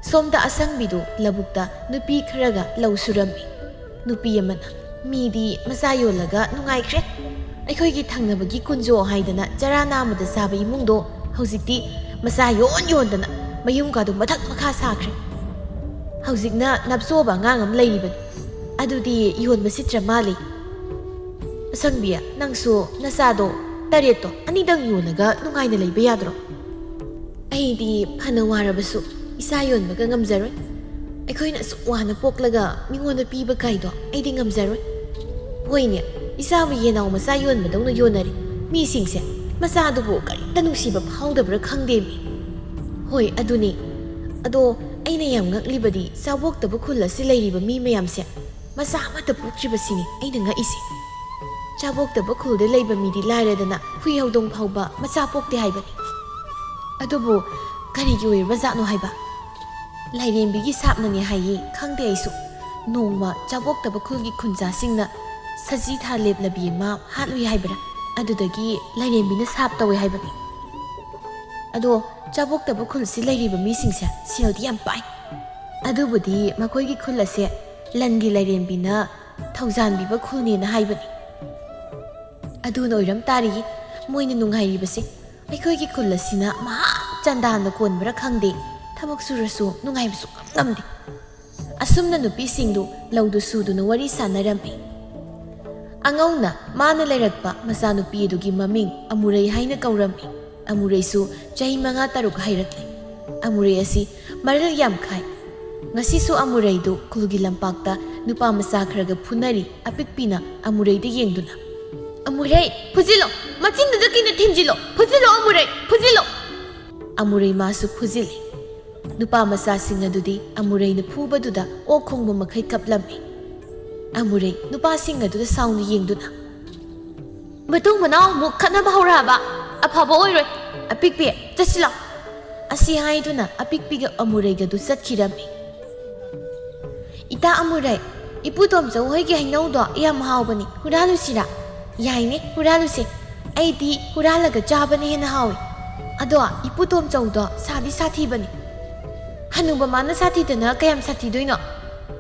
ꯁꯣꯝꯗ ꯑꯁꯪꯕꯤꯗꯨ ꯂꯧꯕꯨꯛꯇ ꯅꯨꯄꯤ ꯈꯔꯒ ꯂꯧ ꯁꯨꯔꯝꯃꯤ꯫ ꯅꯨꯄꯤ ꯑꯃꯅ, "ꯃꯤꯗꯤ ꯃꯆꯥ ꯌꯣꯜꯂꯒ ꯅꯨꯡꯉꯥꯏꯈ꯭ꯔꯦ꯫ ꯑꯩꯈꯣꯏꯒꯤ ꯊꯪꯅꯕꯒꯤ ꯀꯨꯟꯖꯣ ꯍꯥꯏꯗꯅ ꯆꯔꯥ ꯅꯥꯝꯃꯗ ꯆꯥꯕ ꯏꯃꯨꯡꯗꯣ ꯍꯧꯖꯤꯛꯇꯤ ꯃꯆꯥ ꯌꯣꯟ ꯌꯣꯟꯗꯅ ꯃꯌꯨꯝꯒꯗꯣ ꯃꯊꯛ ꯃꯈꯥ ꯁꯥꯈ꯭ꯔꯦ꯫ ꯍꯧꯖꯤꯛꯅ ꯅꯞꯆꯣꯕ ꯑꯉꯥꯡ ꯑꯃ ꯂꯩꯔꯤꯕꯅꯤ꯫ ꯑꯗꯨꯗꯤ ꯌꯣꯟꯕ ꯁꯤꯠꯇ꯭ꯔ ꯃꯥꯜꯂꯤ꯫ ꯑꯁꯪꯕꯤ, ꯅꯪꯁꯨ ꯅꯆꯥꯗꯣ ꯇꯔꯦꯠꯇꯣ ꯑꯅꯤꯗꯪ ꯌꯣꯜꯂꯒ ꯅꯨꯡꯉꯥꯏꯅ ꯂꯩꯕ ꯌꯥꯗ꯭ꯔꯣ?" "ꯑꯩꯗꯤ ꯐꯅ ꯋꯥꯔꯕꯁꯨ ꯏꯆꯥ ꯌꯣꯟꯕꯒ ꯉꯝꯖꯔꯣꯏ꯫ ꯑꯩꯈꯣꯏꯅ ꯑꯁꯨꯛ ꯋꯥꯅ ꯄꯣꯛꯂꯒ ꯃꯤꯉꯣꯟꯗ ꯄꯤꯕ ꯀꯥꯏꯗꯣ ꯑꯩꯗꯤ ꯉꯝꯖꯔꯣꯏ꯫ ꯍꯣꯏꯅꯦ, ꯏꯆꯥꯕꯨ ꯌꯦꯅꯥꯎ ꯃꯆꯥ ꯌꯣꯟꯕꯗꯧꯅ ꯌꯣꯟꯅꯔꯤ꯫ ꯃꯤꯁꯤꯡꯁꯦ ꯃꯆꯥꯗꯨꯕꯨ ꯀꯔꯤꯝꯇ ꯅꯨꯡꯁꯤꯕ ꯐꯥꯎꯗꯕ꯭ꯔꯥ ꯈꯪꯗꯦꯃꯤ꯫" "ꯍꯣꯏ, ꯑꯗꯨꯅꯤ꯫ ꯑꯗꯣ ꯑꯩꯅ ꯌꯥꯝ ꯉꯛꯂꯤꯕꯗꯤ ꯆꯥꯕꯣꯛꯇꯕ ꯈꯨꯜ ꯑꯁꯤ ꯂꯩꯔꯤꯕ ꯃꯤ ꯃꯌꯥꯝꯁꯦ ꯃꯆꯥ ꯑꯃꯠꯇ ꯄꯣꯛꯇ꯭ꯔꯤꯕꯁꯤꯅꯤ ꯑꯩꯅ ꯉꯛꯏꯁꯦ꯫ ꯆꯥꯕꯣꯛꯇꯕ ꯈꯨꯜꯗ ꯂꯩꯕ ꯃꯤꯗꯤ ꯂꯥꯏꯔꯗꯅ ꯍꯨꯏ ꯍꯧꯗꯣꯡ ꯐꯥꯎꯕ ꯃꯆꯥ ꯄꯣꯛꯇꯦ ꯍꯥꯏꯕꯅꯤ꯫ ꯑꯗꯨꯕꯨ ꯀꯔꯤꯒꯤ ꯑꯣꯏꯔꯕꯖꯥꯠꯅꯣ ꯍꯥꯏꯕ? ꯂꯥꯏꯔꯦꯝꯕꯤꯒꯤ ꯁꯥꯞꯅꯅꯦ ꯍꯥꯏꯌꯦ, ꯈꯪꯗꯦ ꯑꯩꯁꯨ꯫ ꯅꯣꯡꯃ ꯆꯥꯕꯣꯛꯇꯕ ꯈꯨꯜꯒꯤ ꯈꯨꯟꯖꯥꯁꯤꯡꯅ ꯁꯖꯤ ꯊꯥ ꯂꯦꯞꯂꯕꯤ ꯑꯃ ꯍꯥꯠꯂꯨꯏ ꯍꯥꯏꯕ꯭ꯔꯥ? ꯑꯗꯨꯗꯒꯤ ꯂꯥꯏꯔꯦꯝꯕꯤꯅ ꯁꯥꯞ ꯇꯧꯋꯦ ꯍꯥꯏꯕꯅꯤ꯫ ꯑꯗꯣ ꯆꯥꯕꯣꯛꯇꯕ ꯈꯨꯜꯁꯤ ꯂꯩꯔꯤꯕ ꯃꯤꯁꯤꯡꯁꯦ ꯁꯦꯜꯗꯤ ꯌꯥꯝ ꯄꯥꯏ꯫ ꯑꯗꯨꯕꯨꯗꯤ ꯃꯈꯣꯏꯒꯤ ꯈꯨꯜ ꯑꯁꯦ ꯂꯟꯒꯤ ꯂꯥꯏꯔꯦꯝꯕꯤꯅ ꯊꯧꯖꯥꯟꯕꯤꯕ ꯈꯨꯜꯅꯦꯅ ꯍꯥꯏꯕꯅꯤ꯫ ꯑꯗꯨꯅ ꯑꯣꯏꯔꯝ ꯇꯥꯔꯤꯌꯦ ꯃꯣꯏꯅ ꯅꯨꯡꯉꯥꯏꯔꯤꯕꯁꯦ꯫ ꯑꯩꯈꯣꯏꯒꯤ ꯈꯨꯜ ꯑꯁꯤꯅ ꯃꯍꯥ ꯆꯟꯗꯥꯅ ꯀꯣꯟꯕ꯭ꯔꯥ ꯈꯪꯗꯦ, ꯊꯕꯛ ꯁꯨꯔꯁꯨ ꯅꯨꯡꯉꯥꯏꯕ ꯁꯨꯡꯉꯝ ꯉꯝꯗꯦ꯫ ꯑꯁꯨꯝꯅ ꯅꯨꯄꯤꯁꯤꯡꯗꯨ ꯂꯧꯗꯨ ꯁꯨꯗꯨꯅ ꯋꯥꯔꯤ ꯁꯥꯟꯅꯔꯝꯃꯤ꯫ ꯑꯉꯧꯅ ꯃꯥꯅ ꯂꯩꯔꯛꯄ ꯃꯆꯥꯅꯨꯄꯤ ꯑꯗꯨꯒꯤ ꯃꯃꯤꯡ ꯑꯃꯨꯔꯩ ꯍꯥꯏꯅ ꯀꯧꯔꯝꯃꯤ꯫ ꯑꯃꯨꯔꯩꯁꯨ ꯆꯍꯤ ꯃꯉꯥ ꯇꯔꯨꯛ ꯍꯥꯏꯔꯛꯂꯦ꯫ ꯑꯃꯨꯔꯩ ꯑꯁꯤ ꯃꯔꯤꯜ ꯌꯥꯝ ꯈꯥꯏ꯫ ꯉꯁꯤꯁꯨ ꯑꯃꯨꯔꯩꯗꯨ ꯈꯨꯜꯒꯤ ꯂꯝꯄꯥꯛꯇ ꯅꯨꯄꯥ ꯃꯆꯥ ꯈꯔꯒ ꯐꯨꯅꯔꯤ꯫ ꯑꯄꯤꯛꯄꯤꯅ ꯑꯃꯨꯔꯩꯗ ꯌꯦꯡꯗꯨꯅ, "ꯑꯃꯨꯔꯩ, ꯐꯨꯖꯤꯜꯂꯣ! ꯃꯆꯤꯟꯗꯨꯗ ꯀꯤꯅ ꯊꯤꯟꯖꯤꯜꯂꯣ! ꯐꯨꯖꯤꯜꯂꯣ, ꯑꯃꯨꯔꯩ! ꯐꯨꯖꯤꯜꯂꯣ!" ꯑꯃꯨꯔꯩ ꯃꯥꯁꯨ ꯐꯨꯖꯤꯜꯂꯤ꯫ ꯅꯨꯄꯥ ꯃꯆꯥꯁꯤꯡ ꯑꯗꯨꯗꯤ ꯑꯃꯨꯔꯩꯅ ꯐꯨꯕꯗꯨꯗ ꯑꯣꯛ ꯈꯣꯡꯕ ꯃꯈꯩ ꯀꯞꯂꯝꯃꯤ꯫ ꯑꯃꯨꯔꯩ ꯅꯨꯄꯥꯁꯤꯡ ꯑꯗꯨꯗ ꯁꯥꯎꯅ ꯌꯦꯡꯗꯨꯅ, "ꯃꯇꯨꯡ ꯃꯅꯥꯎ ꯑꯃꯨꯛ ꯈꯠꯅꯕ ꯍꯧꯔꯛꯑꯕ ꯑꯐꯕ ꯑꯣꯏꯔꯣꯏ꯫ ꯑꯄꯤꯛꯄꯤ, ꯆꯠꯁꯤꯜꯂꯣ!" ꯑꯁꯤ ꯍꯥꯏꯗꯨꯅ ꯑꯄꯤꯛꯄꯤꯒ ꯑꯃꯨꯔꯩꯒꯗꯨ ꯆꯠꯈꯤꯔꯝꯃꯤ꯫ "ꯏꯇꯥ ꯑꯃꯨꯔꯩ, ꯏꯄꯨ ꯇꯣꯝꯆꯧ ꯍꯣꯏꯒꯤ ꯍꯩꯅꯧꯗꯣ ꯌꯥꯝ ꯍꯥꯎꯕꯅꯤ, ꯍꯨꯔꯥꯜꯂꯨꯁꯤꯔꯥ?" "ꯌꯥꯏꯅꯦ, ꯍꯨꯔꯥꯜꯂꯨꯁꯦ꯫ ꯑꯩꯗꯤ ꯍꯨꯔꯥꯜꯂꯒ ꯆꯥꯕꯅ ꯍꯦꯟꯅ ꯍꯥꯎꯏ꯫ ꯑꯗꯣ ꯏꯄꯨ ꯇꯣꯝꯆꯧꯗꯣ ꯁꯥꯗꯤ ꯁꯥꯊꯤꯕꯅꯤ꯫ ꯍꯅꯨꯕ ꯃꯥꯅ ꯁꯥꯊꯤꯗꯅ ꯀꯌꯥꯝ ꯁꯥꯊꯤꯗꯣꯏꯅꯣ?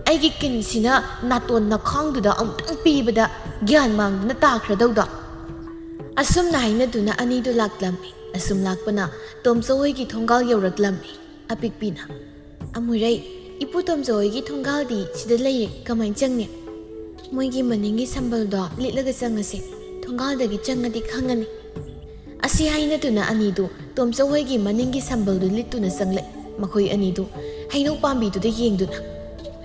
ꯑꯩꯒꯤ ꯀꯤꯟꯁꯤꯅ ꯅꯥꯇꯣꯟ ꯅꯈꯥꯡꯗꯨꯗ ꯑꯃꯨꯛꯇꯪ ꯄꯤꯕꯗ ꯒ꯭ꯌꯥꯟ ꯃꯥꯡꯗꯨꯅ ꯇꯥꯈ꯭ꯔꯗꯧꯗꯣ!" ꯑꯁꯨꯝꯅ ꯍꯥꯏꯅꯗꯨꯅ ꯑꯅꯤꯗꯨ ꯂꯥꯛꯂꯝꯃꯤ꯫ ꯑꯁꯨꯝ ꯂꯥꯛꯄꯅ ꯇꯣꯝꯆꯧ ꯍꯣꯏꯒꯤ ꯊꯣꯡꯒꯥꯜ ꯌꯧꯔꯛꯂꯝꯃꯤ꯫ ꯑꯄꯤꯛꯄꯤꯅ, "ꯑꯃꯨꯔꯩ, ꯏꯄꯨ ꯇꯣꯝꯆꯧ ꯍꯣꯏꯒꯤ ꯊꯣꯡꯒꯥꯜꯗꯤ ꯁꯤꯗ ꯂꯩꯔꯦ, ꯀꯃꯥꯏꯅ ꯆꯪꯅꯤ?" "ꯃꯣꯏꯒꯤ ꯃꯅꯤꯡꯒꯤ ꯁꯝꯕꯜꯗꯣ ꯂꯤꯠꯂꯒ ꯆꯪꯉꯁꯦ, ꯊꯣꯡꯒꯥꯜꯗꯒꯤ ꯆꯪꯉꯗꯤ ꯈꯪꯉꯅꯤ꯫" ꯑꯁꯤ ꯍꯥꯏꯅꯗꯨꯅ ꯑꯅꯤꯗꯨ ꯇꯣꯝꯆꯧ ꯍꯣꯏꯒꯤ ꯃꯅꯤꯡꯒꯤ ꯁꯝꯕꯜꯗꯨ ꯂꯤꯠꯇꯨꯅ ꯆꯪꯂꯛꯏ꯫ ꯃꯈꯣꯏ ꯑꯅꯤꯗꯨ ꯍꯩꯅꯧ ꯄꯥꯝꯕꯤꯗꯨꯗ ꯌꯦꯡꯗꯨꯅ,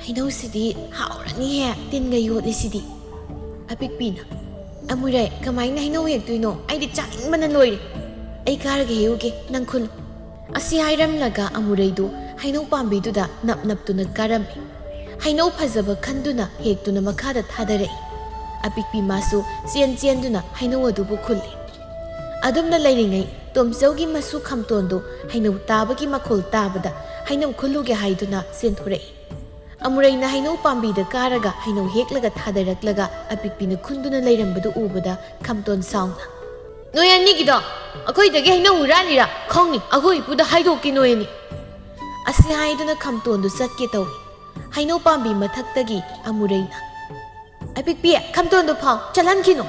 "ꯍꯩꯅꯧꯁꯤꯗꯤ ꯍꯥꯎꯔꯅꯤꯍꯦ, ꯇꯤꯟꯒ ꯌꯣꯠꯂꯤꯁꯤꯗꯤ!" ꯑꯄꯤꯛꯄꯤꯅ, "ꯑꯃꯨꯔꯩ, ꯀꯃꯥꯏꯅ ꯍꯩꯅꯧ ꯍꯦꯛꯇꯣꯏꯅꯣ? ꯑꯩꯗꯤ ꯆꯥꯅꯤꯡꯕꯅ ꯂꯣꯏꯔꯦ꯫ ꯑꯩ ꯀꯥꯔꯒ ꯍꯦꯛꯎꯒꯦ, ꯅꯪ ꯈꯨꯜꯂꯨ꯫" ꯑꯁꯤ ꯍꯥꯏꯔꯝꯂꯒ ꯑꯃꯨꯔꯩꯗꯨ ꯍꯩꯅꯧ ꯄꯥꯝꯕꯤꯗꯨꯗ ꯅꯞ ꯅꯞꯇꯨꯅ ꯀꯥꯔꯝꯃꯤ꯫ ꯍꯩꯅꯧ ꯐꯖꯕ ꯈꯟꯗꯨꯅ ꯍꯦꯛꯇꯨꯅ ꯃꯈꯥꯗ ꯊꯥꯗꯔꯛꯏ꯫ ꯑꯄꯤꯛꯄꯤ ꯃꯥꯁꯨ ꯆꯦꯟ ꯆꯦꯟꯗꯨꯅ ꯍꯩꯅꯧ ꯑꯗꯨꯕꯨ ꯈꯨꯜꯂꯤ꯫ ꯑꯗꯨꯝꯅ ꯂꯩꯔꯤꯉꯩ ꯇꯣꯝꯆꯧꯒꯤ ꯃꯁꯨ ꯈꯝꯇꯣꯟꯗꯨ ꯍꯩꯅꯧ ꯇꯥꯕꯒꯤ ꯃꯈꯣꯜ ꯇꯥꯕꯗ ꯍꯩꯅꯧ ꯈꯨꯜꯂꯨꯒꯦ ꯍꯥꯏꯗꯨꯅ ꯆꯦꯟꯊꯣꯔꯛꯏ꯫ ꯑꯃꯨꯔꯩꯅ ꯍꯩꯅꯧ ꯄꯥꯝꯕꯤꯗ ꯀꯥꯔꯒ ꯍꯩꯅꯧ ꯍꯦꯛꯂꯒ ꯊꯥꯗꯔꯛꯂꯒ ꯑꯄꯤꯛꯄꯤꯅ ꯈꯨꯟꯗꯨꯅ ꯂꯩꯔꯝꯕꯗꯨ ꯎꯕꯗ ꯈꯝꯇꯣꯟ ꯁꯥꯎꯅ, "ꯅꯣꯏ ꯑꯅꯤꯒꯤꯗꯣ ꯑꯩꯈꯣꯏꯗꯒꯤ ꯍꯩꯅꯧ ꯍꯨꯔꯥꯜꯂꯤꯔꯥ? ꯈꯪꯅꯤ, ꯑꯩꯈꯣꯏ ꯏꯄꯨꯗ ꯍꯥꯏꯗꯣꯛꯀꯦ ꯅꯣꯏ ꯑꯅꯤ!" ꯑꯁꯤ ꯍꯥꯏꯗꯨꯅ ꯈꯝꯇꯣꯟꯗꯨ ꯆꯠꯀꯦ ꯇꯧꯏ꯫ ꯍꯩꯅꯧ ꯄꯥꯝꯕꯤ ꯃꯊꯛꯇꯒꯤ ꯑꯃꯨꯔꯩꯅ, "ꯑꯄꯤꯛꯄꯤ, ꯈꯝꯇꯣꯟꯗꯨ ꯐꯥꯎ, ꯆꯠꯍꯟꯈꯤꯅꯨ!"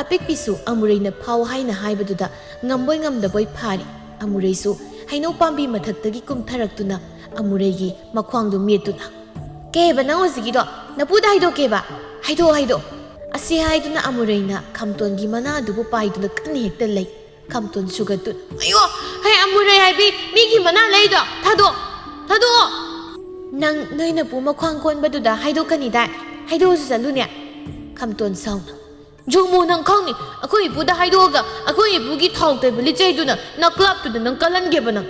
ꯑꯄꯤꯛꯄꯤꯁꯨ ꯑꯃꯨꯔꯩꯅ ꯐꯥꯎ ꯍꯥꯏꯅ ꯍꯥꯏꯕꯗꯨꯗ ꯉꯝꯕꯣꯏ ꯉꯝꯗꯕꯣꯏ ꯐꯥꯔꯤ꯫ ꯑꯃꯨꯔꯩꯁꯨ ꯍꯩꯅꯧ ꯄꯥꯝꯕꯤ ꯃꯊꯛꯇꯒꯤ ꯀꯨꯝꯊꯔꯛꯇꯨꯅ ꯑꯃꯨꯔꯩꯒꯤ ꯃꯈ꯭ꯋꯥꯡꯗꯨ ꯃꯦꯠꯇꯨꯅ, "ꯀꯩꯕ ꯅꯪ ꯍꯧꯖꯤꯛꯀꯤꯗꯣ? ꯅꯄꯨꯗ ꯍꯥꯏꯗꯣꯛꯀꯦꯕ? ꯍꯥꯏꯗꯣꯛꯑꯣ, ꯍꯥꯏꯗꯣꯛꯑꯣ!" ꯑꯁꯤ ꯍꯥꯏꯗꯨꯅ ꯑꯃꯨꯔꯩꯅ ꯈꯝꯇꯣꯟꯒꯤ ꯃꯅꯥ ꯑꯗꯨꯕꯨ ꯄꯥꯏꯗꯨꯅ ꯀꯟꯅ ꯍꯦꯛꯇ ꯂꯩ꯫ ꯈꯝꯇꯣꯟ ꯁꯨꯒꯠꯇꯨꯅ, "ꯑꯌꯣ! ꯍꯦ ꯑꯃꯨꯔꯩ ꯍꯥꯏꯕꯤ, ꯃꯤꯒꯤ ꯃꯅꯥ ꯂꯩꯗꯣ ꯊꯥꯗꯣꯛ! ꯊꯥꯗꯣꯛꯑꯣ!" "ꯅꯪ ꯅꯣꯏ ꯅꯄꯨ ꯃꯈ꯭ꯋꯥꯡ ꯀꯣꯟꯕꯗꯨꯗ ꯍꯥꯏꯗꯣꯛꯀꯅꯤꯗꯥꯏ? ꯍꯥꯏꯗꯣꯛꯑꯁꯨ ꯆꯠꯂꯨꯅꯦ!" ꯈꯝꯇꯣꯟ ꯁꯥꯎꯅ, "ꯌꯣꯡꯃꯨ, ꯅꯪ ꯈꯪꯅꯤ, ꯑꯩꯈꯣꯏ ꯏꯄꯨꯗ ꯍꯥꯏꯗꯣꯛꯑꯒ ꯑꯩꯈꯣꯏ ꯏꯄꯨꯒꯤ ꯊꯥꯎ ꯇꯩꯕ ꯂꯤꯆꯩꯗꯨꯅ ꯅꯀ꯭ꯂꯥꯞꯇꯨꯗ ꯅꯪ ꯀꯜꯍꯟꯒꯦꯕ ꯅꯪ!"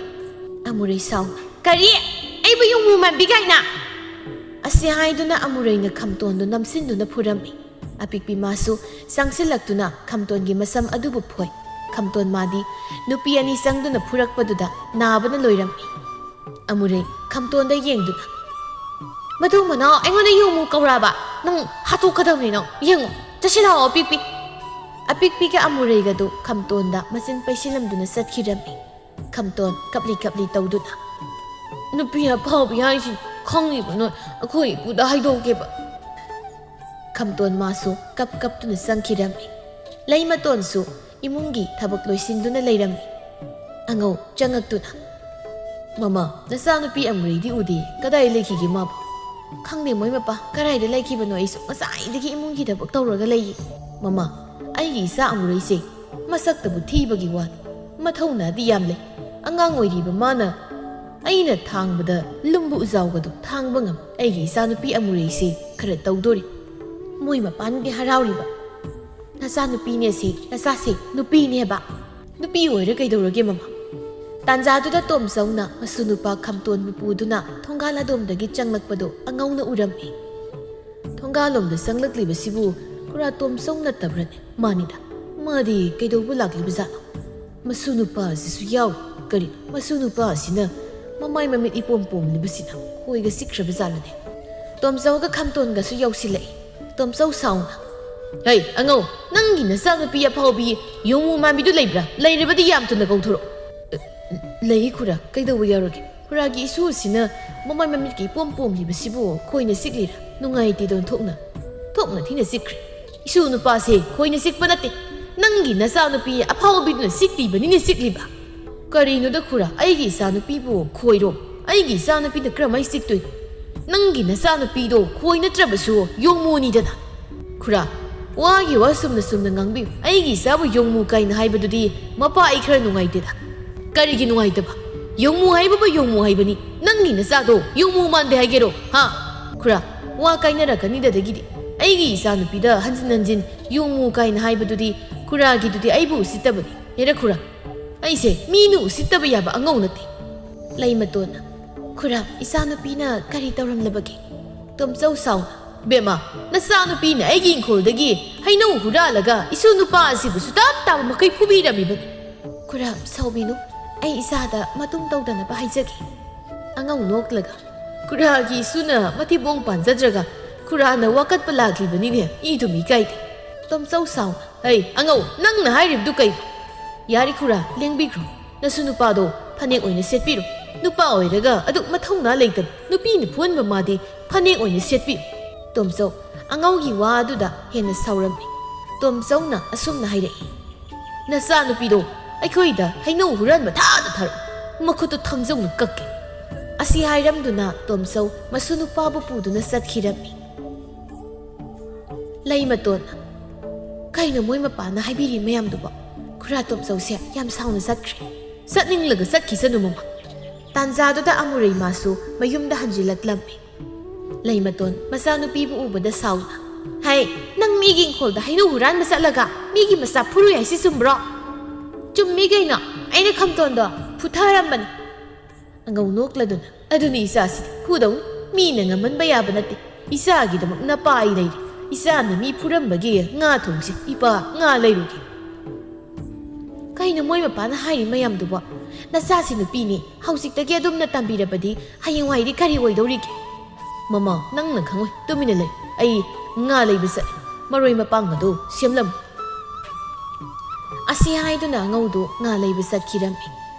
ꯑꯃꯨꯔꯩ ꯁꯥꯎꯅ, "ꯀꯔꯤ? ꯑꯩꯕꯨ ꯌꯣꯡꯃꯨ ꯃꯥꯟꯕꯤ ꯀꯥꯏꯅ?" ꯑꯁꯤ ꯍꯥꯏꯗꯨꯅ ꯑꯃꯨꯔꯩꯅ ꯈꯝꯇꯣꯟꯗꯨ ꯅꯝꯁꯤꯟꯗꯨꯅ ꯐꯨꯔꯝꯃꯤ꯫ ꯑꯄꯤꯛꯄꯤ ꯃꯥꯁꯨ ꯆꯪꯁꯤꯜꯂꯛꯇꯨꯅ ꯈꯝꯇꯣꯟꯒꯤ ꯃꯁꯝ ꯑꯗꯨꯕꯨ ꯐꯣꯏ꯫ ꯈꯝꯇꯣꯟ ꯃꯥꯗꯤ ꯅꯨꯄꯤ ꯑꯅꯤ ꯆꯪꯗꯨꯅ ꯐꯨꯔꯛꯄꯗꯨꯗ ꯅꯥꯕꯅ ꯂꯣꯏꯔꯝꯃꯤ꯫ ꯑꯃꯨꯔꯩ ꯈꯝꯇꯣꯟꯗ ꯌꯦꯡꯗꯨꯅ, "ꯃꯇꯨ ꯃꯅꯥꯎ ꯑꯩꯉꯣꯟꯗ ꯌꯣꯡꯃꯨ ꯀꯧꯔꯛꯑꯕ? ꯅꯪ ꯍꯥꯠꯇꯣꯛꯀꯗꯕꯅꯤ ꯅꯪ! ꯌꯦꯡꯉꯣ, ꯆꯠꯁꯤ ꯂꯥꯛꯑꯣ ꯑꯄꯤꯛꯄꯤ!" ꯑꯄꯤꯛꯄꯤꯒ ꯑꯃꯨꯔꯩꯒꯗꯨ ꯈꯝꯇꯣꯟꯗ ꯃꯆꯤꯟ ꯄꯩꯁꯤꯜꯂꯝꯗꯨꯅ ꯆꯠꯈꯤꯔꯝꯃꯤ꯫ ꯈꯝꯇꯣꯟ ꯀꯞꯂꯤ ꯀꯞꯂꯤ ꯇꯧꯗꯨꯅ, "ꯅꯨꯄꯤ ꯑꯐꯥꯎꯕꯤ ꯍꯥꯏꯁꯤ ꯈꯪꯉꯤꯕ ꯅꯣꯏ, ꯑꯩꯈꯣꯏ ꯏꯄꯨꯗ ꯍꯥꯏꯗꯣꯛꯀꯦꯕ!" ꯈꯝꯇꯣꯟ ꯃꯥꯁꯨ ꯀꯞ ꯀꯞꯇꯨꯅ ꯆꯪꯈꯤꯔꯝꯃꯤ꯫ ꯂꯩꯃꯇꯣꯟꯁꯨ ꯏꯃꯨꯡꯒꯤ ꯊꯕꯛ ꯂꯣꯏꯁꯤꯟꯗꯨꯅ ꯂꯩꯔꯝꯃꯤ꯫ ꯑꯉꯧ ꯆꯪꯉꯛꯇꯨꯅ, "ꯃꯃꯥ, ꯅꯆꯥꯅꯨꯄꯤ ꯑꯃꯨꯔꯩꯗꯤ ꯎꯗꯦ, ꯀꯗꯥꯏ ꯂꯩꯈꯤꯒꯦ ꯃꯥꯕꯨ?" "ꯈꯪꯗꯦ ꯃꯣꯏ ꯃꯄꯥ, ꯀꯗꯥꯏꯗ ꯂꯩꯈꯤꯕꯅꯣ, ꯑꯩꯁꯨ ꯉꯁꯥꯏꯗꯒꯤ ꯏꯃꯨꯡꯒꯤ ꯊꯕꯛ ꯇꯧꯔꯒ ꯂꯩꯌꯦ꯫ ꯃꯃꯥ, ꯑꯩꯒꯤ ꯏꯆꯥ ꯑꯃꯨꯔꯩꯁꯦ ꯃꯁꯛꯇꯕꯨ ꯊꯤꯕꯒꯤ ꯋꯥꯅꯤ, ꯃꯊꯧꯅꯥꯗꯤ ꯌꯥꯝ ꯂꯩ꯫ ꯑꯉꯥꯡ ꯑꯣꯏꯔꯤꯕ ꯃꯥꯅ ꯑꯩꯅ ꯊꯥꯡꯕꯗ ꯂꯨꯝꯕ ꯎꯖꯥꯎꯒꯗꯨ ꯊꯥꯡꯕ ꯉꯝꯃꯤ꯫ ꯑꯩꯒꯤ ꯏꯆꯥꯅꯨꯄꯤ ꯑꯃꯨꯔꯩꯁꯦ ꯈꯔ ꯇꯧꯗꯣꯔꯤ꯫" ꯃꯣꯏ ꯃꯄꯥꯟꯒꯤ ꯍꯔꯥꯎꯔꯤꯕ, "ꯅꯆꯥꯅꯨꯄꯤꯅꯦ ꯁꯤ, ꯅꯆꯥꯁꯦ ꯅꯨꯄꯤꯅꯦꯕ꯫ ꯅꯨꯄꯤ ꯑꯣꯏꯔ ꯀꯩꯗꯧꯔꯒꯦ ꯃꯃꯥ?" ꯇꯥꯟꯖꯥꯗꯨꯗ ꯇꯣꯝꯆꯧꯅ ꯃꯁꯨ ꯅꯨꯄꯥ ꯈꯝꯇꯣꯟꯕꯨ ꯄꯨꯗꯨꯅ ꯊꯣꯡꯒꯥꯜ ꯑꯗꯣꯝꯗꯒꯤ ꯆꯪꯂꯛꯄꯗꯨ ꯑꯉꯧꯅ ꯎꯔꯝꯃꯤ꯫ "ꯊꯣꯡꯒꯥꯜꯂꯣꯝꯗ ꯆꯪꯂꯛꯂꯤꯕꯁꯤꯕꯨ ꯈꯨꯔꯥ ꯇꯣꯝꯆꯧ ꯅꯠꯇꯕ꯭ꯔꯅꯦ? ꯃꯥꯅꯤꯗ, ꯃꯥꯗꯤ ꯀꯩꯗꯧꯕ ꯂꯥꯛꯂꯤꯕꯖꯥꯠꯅꯣ? ꯃꯁꯨ ꯅꯨꯄꯥ ꯑꯁꯤꯁꯨ ꯌꯥꯎꯔꯤ꯫ ꯀꯔꯤꯅꯣ, ꯃꯁꯨ ꯅꯨꯄꯥ ꯑꯁꯤꯅ ꯃꯃꯥꯏ ꯃꯃꯤꯠ ꯏꯄꯣꯝ ꯄꯣꯝꯂꯤꯕꯁꯤꯅ ꯈꯣꯏꯒ ꯆꯤꯛꯈ꯭ꯔꯕ ꯖꯥꯠꯂꯅꯦ?" ꯇꯣꯝꯆꯧꯒ ꯈꯝꯇꯣꯟꯒꯁꯨ ꯌꯧꯁꯤꯜꯂꯛꯏ꯫ ꯇꯣꯝꯆꯧ ꯁꯥꯎꯅ, "ꯍꯩ ꯑꯉꯧ, ꯅꯪꯒꯤ ꯅꯆꯥꯅꯨꯄꯤ ꯑꯐꯥꯎꯕꯤ ꯌꯣꯡꯃꯨ ꯃꯥꯟꯕꯤꯗꯨ ꯂꯩꯕ꯭ꯔꯥ? ꯂꯩꯔꯕꯗꯤ ꯌꯥꯝ ꯊꯨꯅ ꯀꯧꯊꯣꯔꯛꯎ꯫" "ꯂꯩ ꯈꯨꯔꯥ, ꯀꯩꯗꯧꯕ ꯌꯥꯎꯔꯒꯦ? ꯈꯨꯔꯥꯒꯤ ꯏꯁꯨ ꯑꯁꯤꯅ ꯃꯃꯥꯏ ꯃꯃꯤꯠꯀꯤ ꯏꯄꯣꯝ ꯄꯣꯝꯂꯤꯕꯁꯤꯕꯨ ꯈꯣꯏꯅ ꯆꯤꯛꯂꯤꯔꯥ? ꯅꯨꯡꯉꯥꯏꯇꯦꯗ ꯑꯣꯟꯊꯣꯛꯅ꯫ ꯊꯣꯛꯅ ꯊꯤꯅ ꯆꯤꯛꯈ꯭ꯔꯦ꯫" "ꯏꯁꯨ ꯅꯨꯄꯥꯁꯦ ꯈꯣꯏꯅ ꯆꯤꯛꯄ ꯅꯠꯇꯦ, ꯅꯪꯒꯤ ꯅꯆꯥꯅꯨꯄꯤ ꯑꯐꯥꯎꯕꯤꯗꯨꯅ ꯆꯤꯛꯂꯤꯕꯅꯤꯅꯦ, ꯆꯤꯛꯂꯤꯕ꯫ ꯀꯔꯤꯅꯣꯗ ꯈꯨꯔꯥ, ꯑꯩꯒꯤ ꯏꯆꯥꯅꯨꯄꯤꯕꯨ ꯈꯣꯏꯔꯣ? ꯑꯩꯒꯤ ꯏꯆꯥꯅꯨꯄꯤꯗ ꯀꯔꯝꯍꯥꯏꯅ ꯆꯤꯛꯇꯣꯏꯅꯣ? ꯅꯪꯒꯤ ꯅꯆꯥꯅꯨꯄꯤꯗꯣ ꯈꯣꯏ ꯅꯠꯇ꯭ꯔꯕꯁꯨ ꯌꯣꯡꯃꯨꯅꯤꯗꯅ꯫ ꯈꯨꯔꯥ, ꯋꯥꯒꯤ ꯋꯥ ꯆꯨꯝꯅ ꯆꯨꯝꯅ ꯉꯥꯡꯕꯤꯌꯨ꯫ ꯑꯩꯒꯤ ꯏꯆꯥꯕꯨ ꯌꯣꯡꯃꯨ ꯀꯥꯏꯅ ꯍꯥꯏꯕꯗꯨꯗꯤ ꯃꯄꯥ ꯑꯩ ꯈꯔ ꯅꯨꯡꯉꯥꯏꯇꯦꯗ꯫" "ꯀꯔꯤꯒꯤ ꯅꯨꯡꯉꯥꯏꯇꯕ? ꯌꯣꯡꯃꯨ ꯍꯥꯏꯕꯕꯨ ꯌꯣꯡꯃꯨ ꯍꯥꯏꯕꯅꯤ꯫ ꯅꯪꯒꯤ ꯅꯆꯥꯗꯣ ꯌꯣꯡꯃꯨ ꯃꯥꯟꯗꯦ ꯍꯥꯏꯒꯦꯔꯣ, ꯍꯥ?" "ꯈꯨꯔꯥ, ꯋꯥ ꯀꯥꯏꯅꯔꯛꯀꯅꯤꯗ ꯑꯗꯒꯤꯗꯤ꯫ ꯑꯩꯒꯤ ꯏꯆꯥꯅꯨꯄꯤꯗ ꯍꯟꯖꯤꯟ ꯍꯟꯖꯤꯟ ꯌꯣꯡꯃꯨ ꯀꯥꯏꯅ ꯍꯥꯏꯕꯗꯨꯗꯤ ꯈꯨꯔꯥꯒꯤꯗꯨꯗꯤ ꯑꯩꯕꯨ ꯎꯁꯤꯠꯇꯕꯅꯤ꯫ ꯍꯦꯔꯥ ꯈꯨꯔꯥ, ꯑꯩꯁꯦ ꯃꯤꯅ ꯎꯁꯤꯠꯇꯕ ꯌꯥꯕ ꯑꯉꯧ ꯅꯠꯇꯦ꯫" ꯂꯩꯃꯇꯣꯟꯅ, "ꯈꯨꯔꯥ, ꯏꯆꯥꯅꯨꯄꯤꯅ ꯀꯔꯤ ꯇꯧꯔꯝꯂꯕꯒꯦ?" ꯇꯣꯝꯆꯧ ꯁꯥꯎꯅ, "ꯕꯦꯝꯃ, ꯅꯆꯥꯅꯨꯄꯤꯅ ꯑꯩꯒꯤ ꯏꯪꯈꯣꯜꯗꯒꯤ ꯍꯩꯅꯧ ꯍꯨꯔꯥꯜꯂꯒ ꯏꯁꯨ ꯅꯨꯄꯥ ꯑꯁꯤꯕꯨ ꯁꯨꯇꯥ ꯇꯥꯕ ꯃꯈꯩ ꯐꯨꯕꯤꯔꯝꯃꯤꯕꯅꯤ꯫" "ꯈꯨꯔꯥ, ꯁꯥꯎꯕꯤꯅꯨ, ꯑꯩ ꯏꯆꯥꯗ ꯃꯇꯨꯡ ꯇꯧꯗꯅꯕ ꯍꯥꯏꯖꯒꯦ꯫" ꯑꯉꯧ ꯅꯣꯛꯂꯒ, "ꯈꯨꯔꯥꯒꯤ ꯏꯁꯨꯅ ꯃꯊꯤꯕꯣꯡ ꯄꯥꯟꯖꯗ꯭ꯔꯒ ꯈꯨꯔꯥꯅ ꯋꯥꯀꯠꯄ ꯂꯥꯛꯂꯤꯕꯅꯤꯅꯦ, ꯏꯗꯨꯝ ꯏꯀꯥꯏꯗꯦ꯫" ꯇꯣꯝꯆꯧ ꯁꯥꯎꯅ, "ꯍꯩ ꯑꯉꯧ, ꯅꯪꯅ ꯍꯥꯏꯔꯤꯕꯗꯨ ꯀꯩꯅꯣ?" "ꯌꯥꯔꯦ ꯈꯨꯔꯥ, ꯂꯦꯡꯕꯤꯈ꯭ꯔꯣ꯫ ꯅꯁꯨ ꯅꯨꯄꯥꯗꯣ ꯐꯅꯦꯛ ꯑꯣꯏꯅ ꯁꯦꯠꯄꯤꯔꯣ꯫ ꯅꯨꯄꯥ ꯑꯣꯏꯔꯒ ꯑꯗꯨꯛ ꯃꯊꯧꯅꯥ ꯂꯩꯇꯕ ꯅꯨꯄꯤꯅ ꯐꯨꯍꯟꯕ ꯃꯥꯗꯤ ꯐꯅꯦꯛ ꯑꯣꯏꯅ ꯁꯦꯠꯄꯤꯔꯣ꯫" ꯇꯣꯝꯆꯧ ꯑꯉꯧꯒꯤ ꯋꯥ ꯑꯗꯨꯗ ꯍꯦꯟꯅ ꯁꯥꯎꯔꯝꯃꯤ꯫ ꯇꯣꯝꯆꯧꯅ ꯑꯁꯨꯝꯅ ꯍꯥꯏꯔꯛꯏ, "ꯅꯆꯥꯅꯨꯄꯤꯗꯣ ꯑꯩꯈꯣꯏꯗ ꯍꯩꯅꯧ ꯍꯨꯔꯥꯟꯕ ꯊꯥꯗ ꯊꯥꯔꯛꯎ, ꯃꯈꯨꯠꯇꯨ ꯊꯥꯡꯖꯧꯅ ꯀꯛꯀꯦ꯫" ꯑꯁꯤ ꯍꯥꯏꯔꯝꯗꯨꯅ ꯇꯣꯝꯆꯧ ꯃꯁꯨ ꯅꯨꯄꯥꯕꯨ ꯄꯨꯗꯨꯅ ꯆꯠꯈꯤꯔꯝꯃꯤ꯫ ꯂꯩꯃꯇꯣꯟ, "ꯀꯩꯅꯣ ꯃꯣꯏ ꯃꯄꯥꯅ ꯍꯥꯏꯕꯤꯔꯤ ꯃꯌꯥꯝꯗꯨꯕꯣ? ꯈꯨꯔꯥ ꯇꯣꯝꯆꯧꯁꯦ ꯌꯥꯝ ꯁꯥꯎꯅ ꯆꯠꯈ꯭ꯔꯦ꯫ ꯆꯠꯅꯤꯡꯂꯒ ꯆꯠꯈꯤꯁꯅꯨ ꯃꯃꯥ꯫" ꯇꯥꯟꯖꯥꯗꯨꯗ ꯑꯃꯨꯔꯩ ꯃꯥꯁꯨ ꯃꯌꯨꯝꯗ ꯍꯟꯖꯤꯜꯂꯛꯂꯝꯃꯤ꯫ ꯂꯩꯃꯇꯣꯟ ꯃꯆꯥꯅꯨꯄꯤꯕꯨ ꯎꯕꯗ ꯁꯥꯎꯅ, "ꯍꯩ, ꯅꯪ ꯃꯤꯒꯤ ꯏꯪꯈꯣꯜꯗ ꯍꯩꯅꯧ ꯍꯨꯔꯥꯟꯕ ꯆꯠꯂꯒ ꯃꯤꯒꯤ ꯃꯆꯥ ꯐꯨꯔꯨꯏ ꯍꯥꯏꯁꯤ ꯆꯨꯝꯕ꯭ꯔꯣ?" "ꯆꯨꯝꯃꯤ ꯀꯩꯅꯣ, ꯑꯩꯅ ꯈꯝꯇꯣꯟꯗꯣ ꯐꯨꯊꯔꯝꯕꯅꯤ꯫" ꯑꯉꯧ ꯅꯣꯛꯂꯗꯨꯅ, "ꯑꯗꯨꯅꯤ ꯏꯆꯥꯁꯤꯗꯤ, ꯐꯨꯗꯧꯅꯤ꯫ ꯃꯤꯅ ꯉꯝꯍꯟꯕ ꯌꯥꯕ ꯅꯠꯇꯦ꯫ ꯏꯆꯥꯒꯤꯗꯃꯛ ꯅꯄꯥ ꯑꯩ ꯂꯩꯔꯤ꯫ ꯏꯆꯥꯅ ꯃꯤ ꯐꯨꯔꯝꯕꯒꯤ ꯉꯥ ꯊꯣꯡꯁꯤ, ꯏꯄꯥ, ꯉꯥ ꯂꯩꯔꯨꯒꯦ꯫" "ꯀꯩꯅꯣ ꯃꯣꯏ ꯃꯄꯥꯅ ꯍꯥꯏꯔꯤ ꯃꯌꯥꯝꯗꯨꯕꯣ? ꯅꯆꯥꯁꯤ ꯅꯨꯄꯤꯅꯤ, ꯍꯧꯖꯤꯛꯇꯒꯤ ꯑꯗꯨꯝꯅ ꯇꯝꯕꯤꯔꯕꯗꯤ ꯍꯌꯦꯡꯋꯥꯏꯗꯤ ꯀꯔꯤ ꯑꯣꯏꯗꯧꯔꯤꯒꯦ?" "ꯃꯃꯥ, ꯅꯪꯅ ꯈꯪꯉꯣꯏ, ꯇꯨꯃꯤꯟꯅ ꯂꯩ꯫ ꯑꯩ ꯉꯥ ꯂꯩꯕ ꯆꯠꯂꯤ, ꯃꯔꯣꯏ ꯃꯄꯥꯡ ꯑꯗꯨ ꯁꯦꯝꯂꯝꯃꯨ꯫" ꯑꯁꯤ ꯍꯥꯏꯗꯨꯅ ꯑꯉꯧꯗꯨ ꯉꯥ ꯂꯩꯕ ꯆꯠꯈꯤꯔꯝꯃꯤ꯫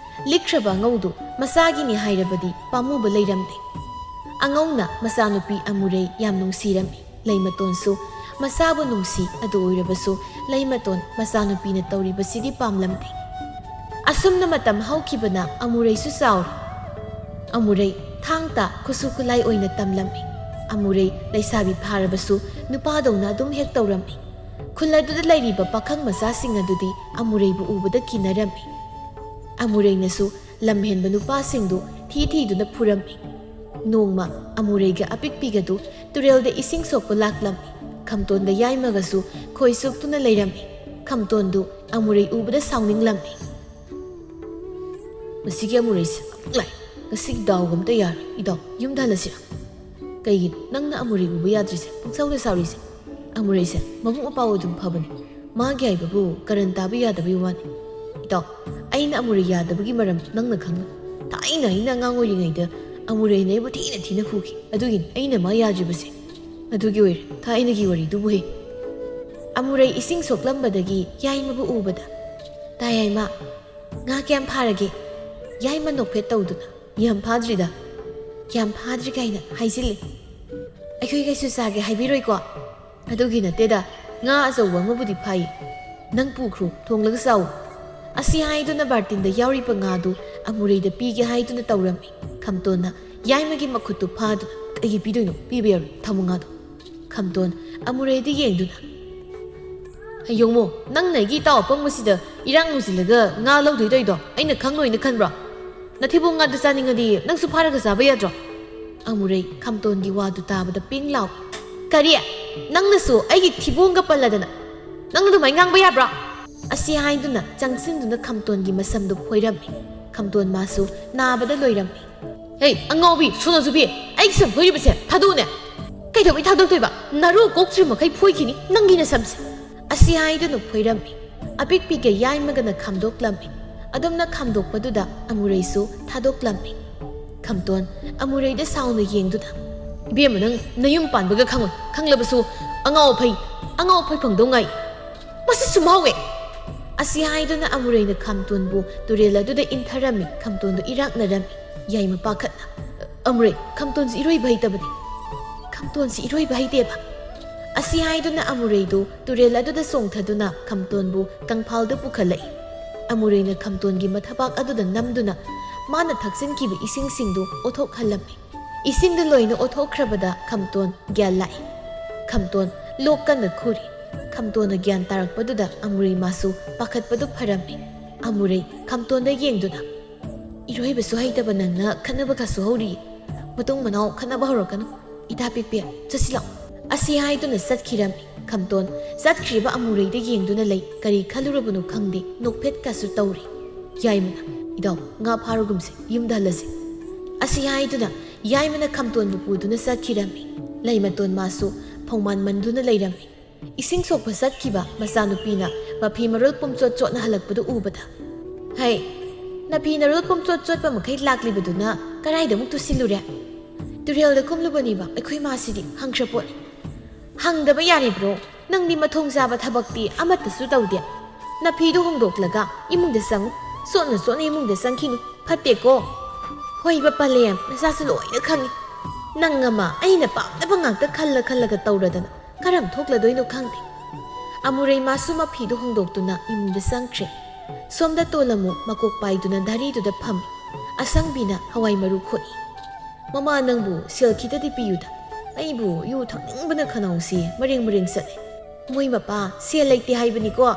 ꯂꯤꯛꯈ꯭ꯔꯕ ꯑꯉꯧꯗꯨ ꯃꯆꯥꯒꯤꯅꯤ ꯍꯥꯏꯔꯕꯗꯤ ꯄꯥꯝꯃꯨꯕ ꯂꯩꯔꯝꯗꯦ꯫ ꯑꯉꯧꯅ ꯃꯆꯥꯅꯨꯄꯤ ꯑꯃꯨꯔꯩ ꯌꯥꯝ ꯅꯨꯡꯁꯤꯔꯝꯃꯤ꯫ ꯂꯩꯃꯇꯣꯟꯁꯨ ꯃꯆꯥꯕꯨ ꯅꯨꯡꯁꯤ꯫ ꯑꯗꯨ ꯑꯣꯏꯔꯕꯁꯨ ꯂꯩꯃꯇꯣꯟ ꯃꯆꯥꯅꯨꯄꯤꯅ ꯇꯧꯔꯤꯕꯁꯤꯗꯤ ꯄꯥꯝꯂꯝꯗꯦ꯫ ꯑꯁꯨꯝꯅ ꯃꯇꯝ ꯍꯧꯈꯤꯕꯅ ꯑꯃꯨꯔꯩꯁꯨ ꯆꯥꯎꯔꯦ꯫ ꯑꯃꯨꯔꯩ ꯊꯥꯡ ꯇꯥ ꯈꯨꯠꯁꯨ ꯈꯨꯠꯂꯥꯏ ꯑꯣꯏꯅ ꯇꯝꯂꯝꯃꯤ꯫ ꯑꯃꯨꯔꯩ ꯂꯩꯁꯥꯕꯤ ꯐꯥꯔꯕꯁꯨ ꯅꯨꯄꯥꯗꯧꯅ ꯑꯗꯨꯝ ꯍꯦꯛ ꯇꯧꯔꯝꯃꯤ꯫ ꯈꯨꯜ ꯑꯗꯨꯗ ꯂꯩꯔꯤꯕ ꯄꯥꯈꯪ ꯃꯆꯥꯁꯤꯡ ꯑꯗꯨꯗꯤ ꯑꯃꯨꯔꯩꯕꯨ ꯎꯕꯗ ꯀꯤꯅꯔꯝꯃꯤ꯫ ꯑꯃꯨꯔꯩꯅꯁꯨ ꯂꯝꯍꯦꯟꯕ ꯅꯨꯄꯥꯁꯤꯡꯗꯨ ꯊꯤ ꯊꯤꯗꯨꯅ ꯐꯨꯔꯝꯃꯤ꯫ ꯅꯣꯡꯃ ꯑꯃꯨꯔꯩꯒ ꯑꯄꯤꯛꯄꯤꯒꯗꯨ ꯇꯨꯔꯦꯜꯗ ꯏꯁꯤꯡ ꯁꯣꯛꯄ ꯂꯥꯛꯂꯝꯃꯤ꯫ ꯈꯝꯇꯣꯟꯒ ꯌꯥꯏꯃꯒꯁꯨ ꯈꯣꯏ ꯆꯨꯞꯇꯨꯅ ꯂꯩꯔꯝꯃꯤ꯫ ꯈꯝꯇꯣꯟꯗꯨ ꯑꯃꯨꯔꯩ ꯎꯕꯗ ꯁꯥꯎꯅꯤꯡꯂꯝꯃꯤ꯫ "ꯃꯁꯤꯒꯤ ꯑꯃꯨꯔꯩꯁꯦ ꯑꯃꯨꯛ ꯂꯥꯛꯑꯦ꯫ ꯉꯁꯤꯒꯤ ꯗꯥꯎꯒ ꯑꯝꯇ ꯌꯥꯔꯣꯏ꯫ ꯏꯇꯥꯎ, ꯌꯨꯝꯗ ꯍꯜꯂꯁꯤꯔ?" "ꯀꯩꯒꯤꯅꯣ ꯅꯪꯅ ꯑꯃꯨꯔꯩ ꯎꯕ ꯌꯥꯗ꯭ꯔꯤꯁꯦ, ꯄꯪꯁꯥꯎꯗ ꯁꯥꯎꯔꯤꯁꯦ?" "ꯑꯃꯨꯔꯩꯁꯦ ꯃꯕꯨꯡ ꯑꯄꯥꯎ ꯑꯗꯨꯝ ꯐꯕꯅꯤ꯫ ꯃꯥꯒꯤ ꯍꯥꯏꯕꯕꯨ ꯀꯔꯟ ꯇꯥꯕ ꯌꯥꯗꯕꯒꯤ ꯋꯥꯅꯤ꯫ ꯏꯇꯥꯎ, ꯑꯩꯅ ꯑꯃꯨꯔꯩ ꯌꯥꯗꯕꯒꯤ ꯃꯔꯝ ꯅꯪꯅ ꯈꯪꯉꯨ꯫ ꯊꯥꯏꯅ ꯑꯩꯅ ꯑꯉꯥꯡ ꯑꯣꯏꯔꯤꯉꯩꯗ ꯑꯃꯨꯔꯩꯅ ꯑꯩꯕꯨ ꯊꯤꯅ ꯊꯤꯅ ꯐꯨꯈꯤ꯫ ꯑꯗꯨꯒꯤꯅꯤ ꯑꯩꯅ ꯃꯥ ꯌꯥꯗ꯭ꯔꯤꯕꯁꯦ꯫ ꯑꯗꯨꯒꯤ ꯑꯣꯏꯔꯦ ꯊꯥꯏꯅꯒꯤ ꯋꯥꯔꯤꯗꯨꯕꯨ ꯍꯦ꯫" ꯑꯃꯨꯔꯩ ꯏꯁꯤꯡ ꯁꯣꯛꯂꯝꯕꯗꯒꯤ ꯌꯥꯏꯃꯕꯨ ꯎꯕꯗ, "ꯇꯥ ꯌꯥꯏꯃ, ꯉꯥ ꯀꯌꯥꯝ ꯐꯥꯔꯒꯦ?" ꯌꯥꯏꯃ ꯅꯣꯛꯐꯦꯠ ꯇꯧꯗꯨꯅ, "ꯌꯥꯝ ꯐꯥꯗ꯭ꯔꯤꯗ꯫" "ꯀꯌꯥꯝ ꯐꯥꯗ꯭ꯔꯤ ꯀꯥꯏꯅ ꯍꯥꯏꯖꯤꯜꯂꯤ꯫ ꯑꯩꯈꯣꯏ ꯀꯩꯁꯨ ꯆꯥꯒꯦ ꯍꯥꯏꯕꯤꯔꯣꯏꯀꯣ?" "ꯑꯗꯨꯒꯤ ꯅꯠꯇꯦꯗ, ꯉꯥ ꯑꯆꯧꯕ ꯑꯃꯕꯨꯗꯤ ꯐꯥꯏ꯫ ꯅꯪ ꯄꯨꯈ꯭ꯔꯣ, ꯊꯣꯡꯂꯒ ꯆꯥꯎ꯫" ꯑꯁꯤ ꯍꯥꯏꯗꯨꯅ ꯕꯥꯔꯇꯤꯟꯗ ꯌꯥꯎꯔꯤꯕ ꯉꯥꯗꯨ ꯑꯃꯨꯔꯩꯗ ꯄꯤꯒꯦ ꯍꯥꯏꯗꯨꯅ ꯇꯧꯔꯝꯃꯤ꯫ ꯈꯝꯇꯣꯟꯅ ꯌꯥꯏꯃꯒꯤ ꯃꯈꯨꯠꯇꯨ ꯐꯥꯗꯨꯅ, "ꯀꯩꯒꯤ ꯄꯤꯗꯣꯏꯅꯣ? ꯄꯤꯕ ꯌꯥꯔꯣꯏ꯫ ꯊꯝꯃꯨ ꯉꯥꯗꯣ꯫" ꯈꯝꯇꯣꯟ ꯑꯃꯨꯔꯩꯗ ꯌꯦꯡꯗꯨꯅ, "ꯌꯦꯡꯉꯣ, ꯅꯪꯅ ꯑꯩꯒꯤ ꯏꯇꯥꯎ ꯑꯄꯪꯕꯁꯤꯗ ꯏꯔꯥꯡ ꯂꯨꯁꯤꯜꯂꯒ ꯉꯥ ꯂꯧꯗꯣꯏ ꯇꯧꯔꯤꯗꯣ ꯑꯩꯅ ꯈꯪꯂꯣꯏꯅ ꯈꯟꯕ꯭ꯔꯣ? ꯅꯊꯤꯕꯣꯡ ꯉꯥꯗꯨ ꯆꯥꯅꯤꯡꯉꯗꯤ ꯅꯪꯁꯨ ꯐꯥꯔꯒ ꯆꯥꯕ ꯌꯥꯗ꯭ꯔꯣ?" ꯑꯃꯨꯔꯩ ꯈꯝꯇꯣꯟꯒꯤ ꯋꯥꯗꯨ ꯇꯥꯕꯗ ꯄꯤꯡ ꯂꯥꯎꯏ꯫ "ꯀꯔꯤ? ꯅꯪꯅꯁꯨ ꯑꯩꯒꯤ ꯊꯤꯕꯣꯡꯒ ꯄꯜꯂꯗꯅ ꯅꯪ ꯑꯗꯨꯃꯥꯏꯅ ꯉꯥꯡꯕ ꯌꯥꯕ꯭ꯔꯣ?" ꯑꯁꯤ ꯍꯥꯏꯗꯨꯅ ꯆꯪꯁꯤꯟꯗꯨꯅ ꯈꯝꯇꯣꯟꯒꯤ ꯃꯁꯝꯗꯨ ꯐꯣꯏꯔꯝꯃꯤ꯫ ꯈꯝꯇꯣꯟ ꯃꯥꯁꯨ ꯅꯥꯕꯗ ꯂꯣꯏꯔꯝꯃꯤ꯫ "ꯍꯦ, ꯑꯉꯥꯎꯕꯤ, ꯁꯣꯅꯣꯖꯨꯕꯤ, ꯑꯩꯒꯤ ꯁꯝ ꯐꯣꯏꯔꯤꯕꯁꯦ ꯊꯥꯗꯣꯛꯎꯅꯦ!" "ꯀꯩꯗꯧꯕꯩ ꯊꯥꯗꯣꯛꯇꯣꯏꯕ? ꯅꯔꯨ ꯀꯣꯛꯇ꯭ꯔꯤ ꯃꯈꯩ ꯐꯣꯏꯈꯤꯅꯤ ꯅꯪꯒꯤ ꯅꯁꯝꯁꯦ!" ꯑꯁꯤ ꯍꯥꯏꯗꯨꯅ ꯐꯣꯏꯔꯝꯃꯤ꯫ ꯑꯄꯤꯛꯄꯤꯒ ꯌꯥꯏꯃꯒꯅ ꯈꯥꯝꯗꯣꯛꯂꯝꯃꯤ꯫ ꯑꯗꯨꯝꯅ ꯈꯥꯝꯗꯣꯛꯄꯗꯨꯗ ꯑꯃꯨꯔꯩꯁꯨ ꯊꯥꯗꯣꯛꯂꯝꯃꯤ꯫ ꯈꯝꯇꯣꯟ ꯑꯃꯨꯔꯩꯗ ꯁꯥꯎꯅ ꯌꯦꯡꯗꯨꯅ, "ꯏꯕꯦꯝꯃ, ꯅꯪ ꯅꯌꯨꯝ ꯄꯥꯟꯕꯒ ꯈꯪꯉꯣꯏ꯫ ꯈꯪꯂꯕꯁꯨ ꯑꯉꯥꯎ ꯑꯐꯩ, ꯑꯉꯥꯎ ꯑꯐꯩ ꯐꯪꯗꯧ ꯉꯥꯏ꯫ ꯃꯁꯤ ꯁꯨꯝ ꯍꯥꯎꯋꯦ!" ꯑꯁꯤ ꯍꯥꯏꯗꯨꯅ ꯑꯃꯨꯔꯩꯅ ꯈꯝꯇꯣꯟꯕꯨ ꯇꯨꯔꯦꯜ ꯑꯗꯨꯗ ꯏꯟꯊꯔꯝꯃꯤ꯫ ꯈꯝꯇꯣꯟꯗꯨ ꯏꯔꯥꯛꯅꯔꯝꯃꯤ꯫ ꯌꯥꯏꯃ ꯄꯥꯈꯠꯅ, "ꯑꯃꯨꯔꯩ, ꯈꯝꯇꯣꯟꯁꯤ ꯏꯔꯣꯏꯕ ꯍꯩꯇꯕꯅꯤ꯫ ꯈꯝꯇꯣꯟꯁꯤ ꯏꯔꯣꯏꯕ ꯍꯩꯇꯦꯕ꯫" ꯑꯁꯤ ꯍꯥꯏꯗꯨꯅ ꯑꯃꯨꯔꯩꯗꯨ ꯇꯨꯔꯦꯜ ꯑꯗꯨꯗ ꯆꯣꯡꯊꯗꯨꯅ ꯈꯝꯇꯣꯟꯕꯨ ꯀꯪꯐꯥꯜꯗ ꯄꯨꯈꯠꯂꯛꯏ꯫ ꯑꯃꯨꯔꯩꯅ ꯈꯝꯇꯣꯟꯒꯤ ꯃꯊꯕꯥꯛ ꯑꯗꯨꯗ ꯅꯝꯗꯨꯅ ꯃꯥꯅ ꯊꯛꯆꯤꯟꯈꯤꯕ ꯏꯁꯤꯡꯁꯤꯡꯗꯨ ꯑꯣꯠꯊꯣꯛꯍꯜꯂꯝꯃꯤ꯫ ꯏꯁꯤꯡꯗꯨ ꯂꯣꯏꯅ ꯑꯣꯠꯊꯣꯛꯈ꯭ꯔꯕꯗ ꯈꯝꯇꯣꯟ ꯒ꯭ꯌꯥꯟ ꯂꯥꯛꯏ꯫ ꯈꯝꯇꯣꯟ ꯂꯣꯛ ꯀꯟꯅ ꯈꯨꯔꯤ꯫ ꯈꯝꯇꯣꯟꯅ ꯒ꯭ꯌꯥꯟ ꯇꯥꯔꯛꯄꯗꯨꯗ ꯑꯃꯨꯔꯩ ꯃꯥꯁꯨ ꯄꯥꯈꯠꯄꯗꯨ ꯐꯔꯝꯃꯤ꯫ ꯑꯃꯨꯔꯩ ꯈꯝꯇꯣꯟꯗ ꯌꯦꯡꯗꯨꯅ, "ꯏꯔꯣꯏꯕꯁꯨ ꯍꯩꯇꯕ ꯅꯪꯅ ꯈꯠꯅꯕ ꯀꯥꯁꯨ ꯍꯧꯔꯤ꯫ ꯃꯇꯨꯡ ꯃꯅꯥꯎ ꯈꯠꯅꯕ ꯍꯧꯔꯛꯀꯅꯨ꯫ ꯏꯇꯥ ꯄꯤꯛꯄꯤ, ꯆꯠꯁꯤꯜꯂꯛꯑꯣ꯫ ꯑꯁꯤ ꯍꯥꯏꯗꯨꯅ ꯆꯠꯈꯤꯔꯝꯃꯤ꯫ ꯈꯝꯇꯣꯟ ꯆꯠꯈ꯭ꯔꯤꯕ ꯑꯃꯨꯔꯩꯗ ꯌꯦꯡꯗꯨꯅ ꯂꯩ꯫ ꯀꯔꯤ ꯈꯜꯂꯨꯔꯕꯅꯣ ꯈꯪꯗꯦ, ꯅꯣꯛꯐꯦꯠꯀꯁꯨ ꯇꯧꯔꯤ꯫ ꯌꯥꯏꯃꯅ, "ꯏꯗꯥꯎ, ꯉꯥ ꯐꯥꯔꯨꯒꯨꯝꯁꯦ, ꯌꯨꯝꯗ ꯍꯜꯂꯁꯤ"꯫ ꯑꯁꯤ ꯍꯥꯏꯗꯨꯅ ꯌꯥꯏꯃꯅ ꯈꯝꯇꯣꯟꯕꯨ ꯄꯨꯗꯨꯅ ꯆꯠꯈꯤꯔꯝꯃꯤ꯫ ꯂꯩꯃꯇꯣꯟ ꯃꯥꯁꯨ ꯐꯧꯃꯥꯟ ꯃꯟꯗꯨꯅ ꯂꯩꯔꯝꯃꯤ꯫ ꯏꯁꯤꯡ ꯁꯣꯛꯄ ꯆꯠꯈꯤꯕ ꯃꯆꯥꯅꯨꯄꯤꯅ ꯃꯐꯤ ꯃꯔꯣꯜ ꯄꯨꯝꯆꯣꯠ ꯆꯣꯠꯅ ꯍꯜꯂꯛꯄꯗꯨ ꯎꯕꯗ, "ꯍꯩ, ꯅꯐꯤ ꯅꯔꯣꯜ ꯄꯨꯝꯆꯣꯠ ꯆꯣꯠꯄ ꯃꯈꯩ ꯂꯥꯛꯂꯤꯕꯗꯨꯅ ꯀꯗꯥꯏꯗ ꯑꯃꯨꯛ ꯇꯨꯁꯤꯜꯂꯨꯔꯦ?" "ꯇꯨꯔꯦꯜꯗ ꯀꯨꯝꯂꯨꯕꯅꯤꯕ ꯑꯩꯈꯣꯏ ꯃꯥꯁꯤꯗꯤ, ꯍꯪꯈ꯭ꯔ ꯄꯣꯠꯅꯤ꯫ ꯍꯪꯗꯕ ꯌꯥꯔꯤꯕ꯭ꯔꯣ? ꯅꯪꯗꯤ ꯃꯊꯣꯡ ꯆꯥꯕ ꯊꯕꯛꯇꯤ ꯑꯃꯠꯇꯁꯨ ꯇꯧꯗꯦ꯫ ꯅꯐꯤꯗꯨ ꯍꯣꯡꯗꯣꯛꯂꯒ ꯏꯃꯨꯡꯗ ꯆꯪꯉꯨ꯫ ꯆꯣꯠꯅ ꯆꯣꯠꯅ ꯏꯃꯨꯡꯗ ꯆꯪꯈꯤꯅꯨ꯫ ꯐꯠꯇꯦꯀꯣ?" "ꯍꯣꯏꯕ ꯄꯂꯦꯝ, ꯅꯆꯥꯁꯨ ꯂꯣꯏꯅ ꯈꯪꯉꯤ꯫ ꯅꯪ ꯑꯃ ꯑꯩꯅ ꯄꯥꯝꯅꯕ ꯉꯥꯛꯇ ꯈꯜꯂ ꯈꯜꯂꯒ ꯇꯧꯔꯗꯅ ꯀꯔꯝ ꯊꯣꯛꯂꯗꯣꯏꯅꯣ ꯈꯪꯗꯦ"꯫ ꯑꯃꯨꯔꯩ ꯃꯥꯁꯨ ꯃꯐꯤꯗꯨ ꯍꯣꯡꯗꯣꯛꯇꯨꯅ ꯏꯃꯨꯡꯗ ꯆꯪꯈ꯭ꯔꯦ꯫ ꯁꯣꯝꯗ ꯇꯣꯂꯝꯃꯨ ꯃꯀꯣꯛ ꯄꯥꯏꯗꯨꯅ ꯙꯔꯤꯗꯨꯗ ꯐꯝꯃꯤ꯫ ꯑꯁꯪꯕꯤꯅ ꯍꯋꯥꯏ ꯃꯔꯨ ꯈꯣꯛꯏ꯫ "ꯃꯃꯥ, ꯅꯪꯕꯨ ꯁꯦꯜ ꯈꯤꯇꯗꯤ ꯄꯤꯌꯨꯗ꯫ ꯑꯩꯕꯨ ꯌꯨ ꯊꯛꯅꯤꯡꯕꯅ ꯈꯅꯥꯎꯁꯤ ꯃꯔꯦꯡ ꯃꯔꯦꯡ ꯆꯠꯂꯦ"꯫ "ꯃꯣꯏ ꯃꯄꯥ ꯁꯦꯜ ꯂꯩꯇꯦ ꯍꯥꯏꯕꯅꯤꯀꯣ"꯫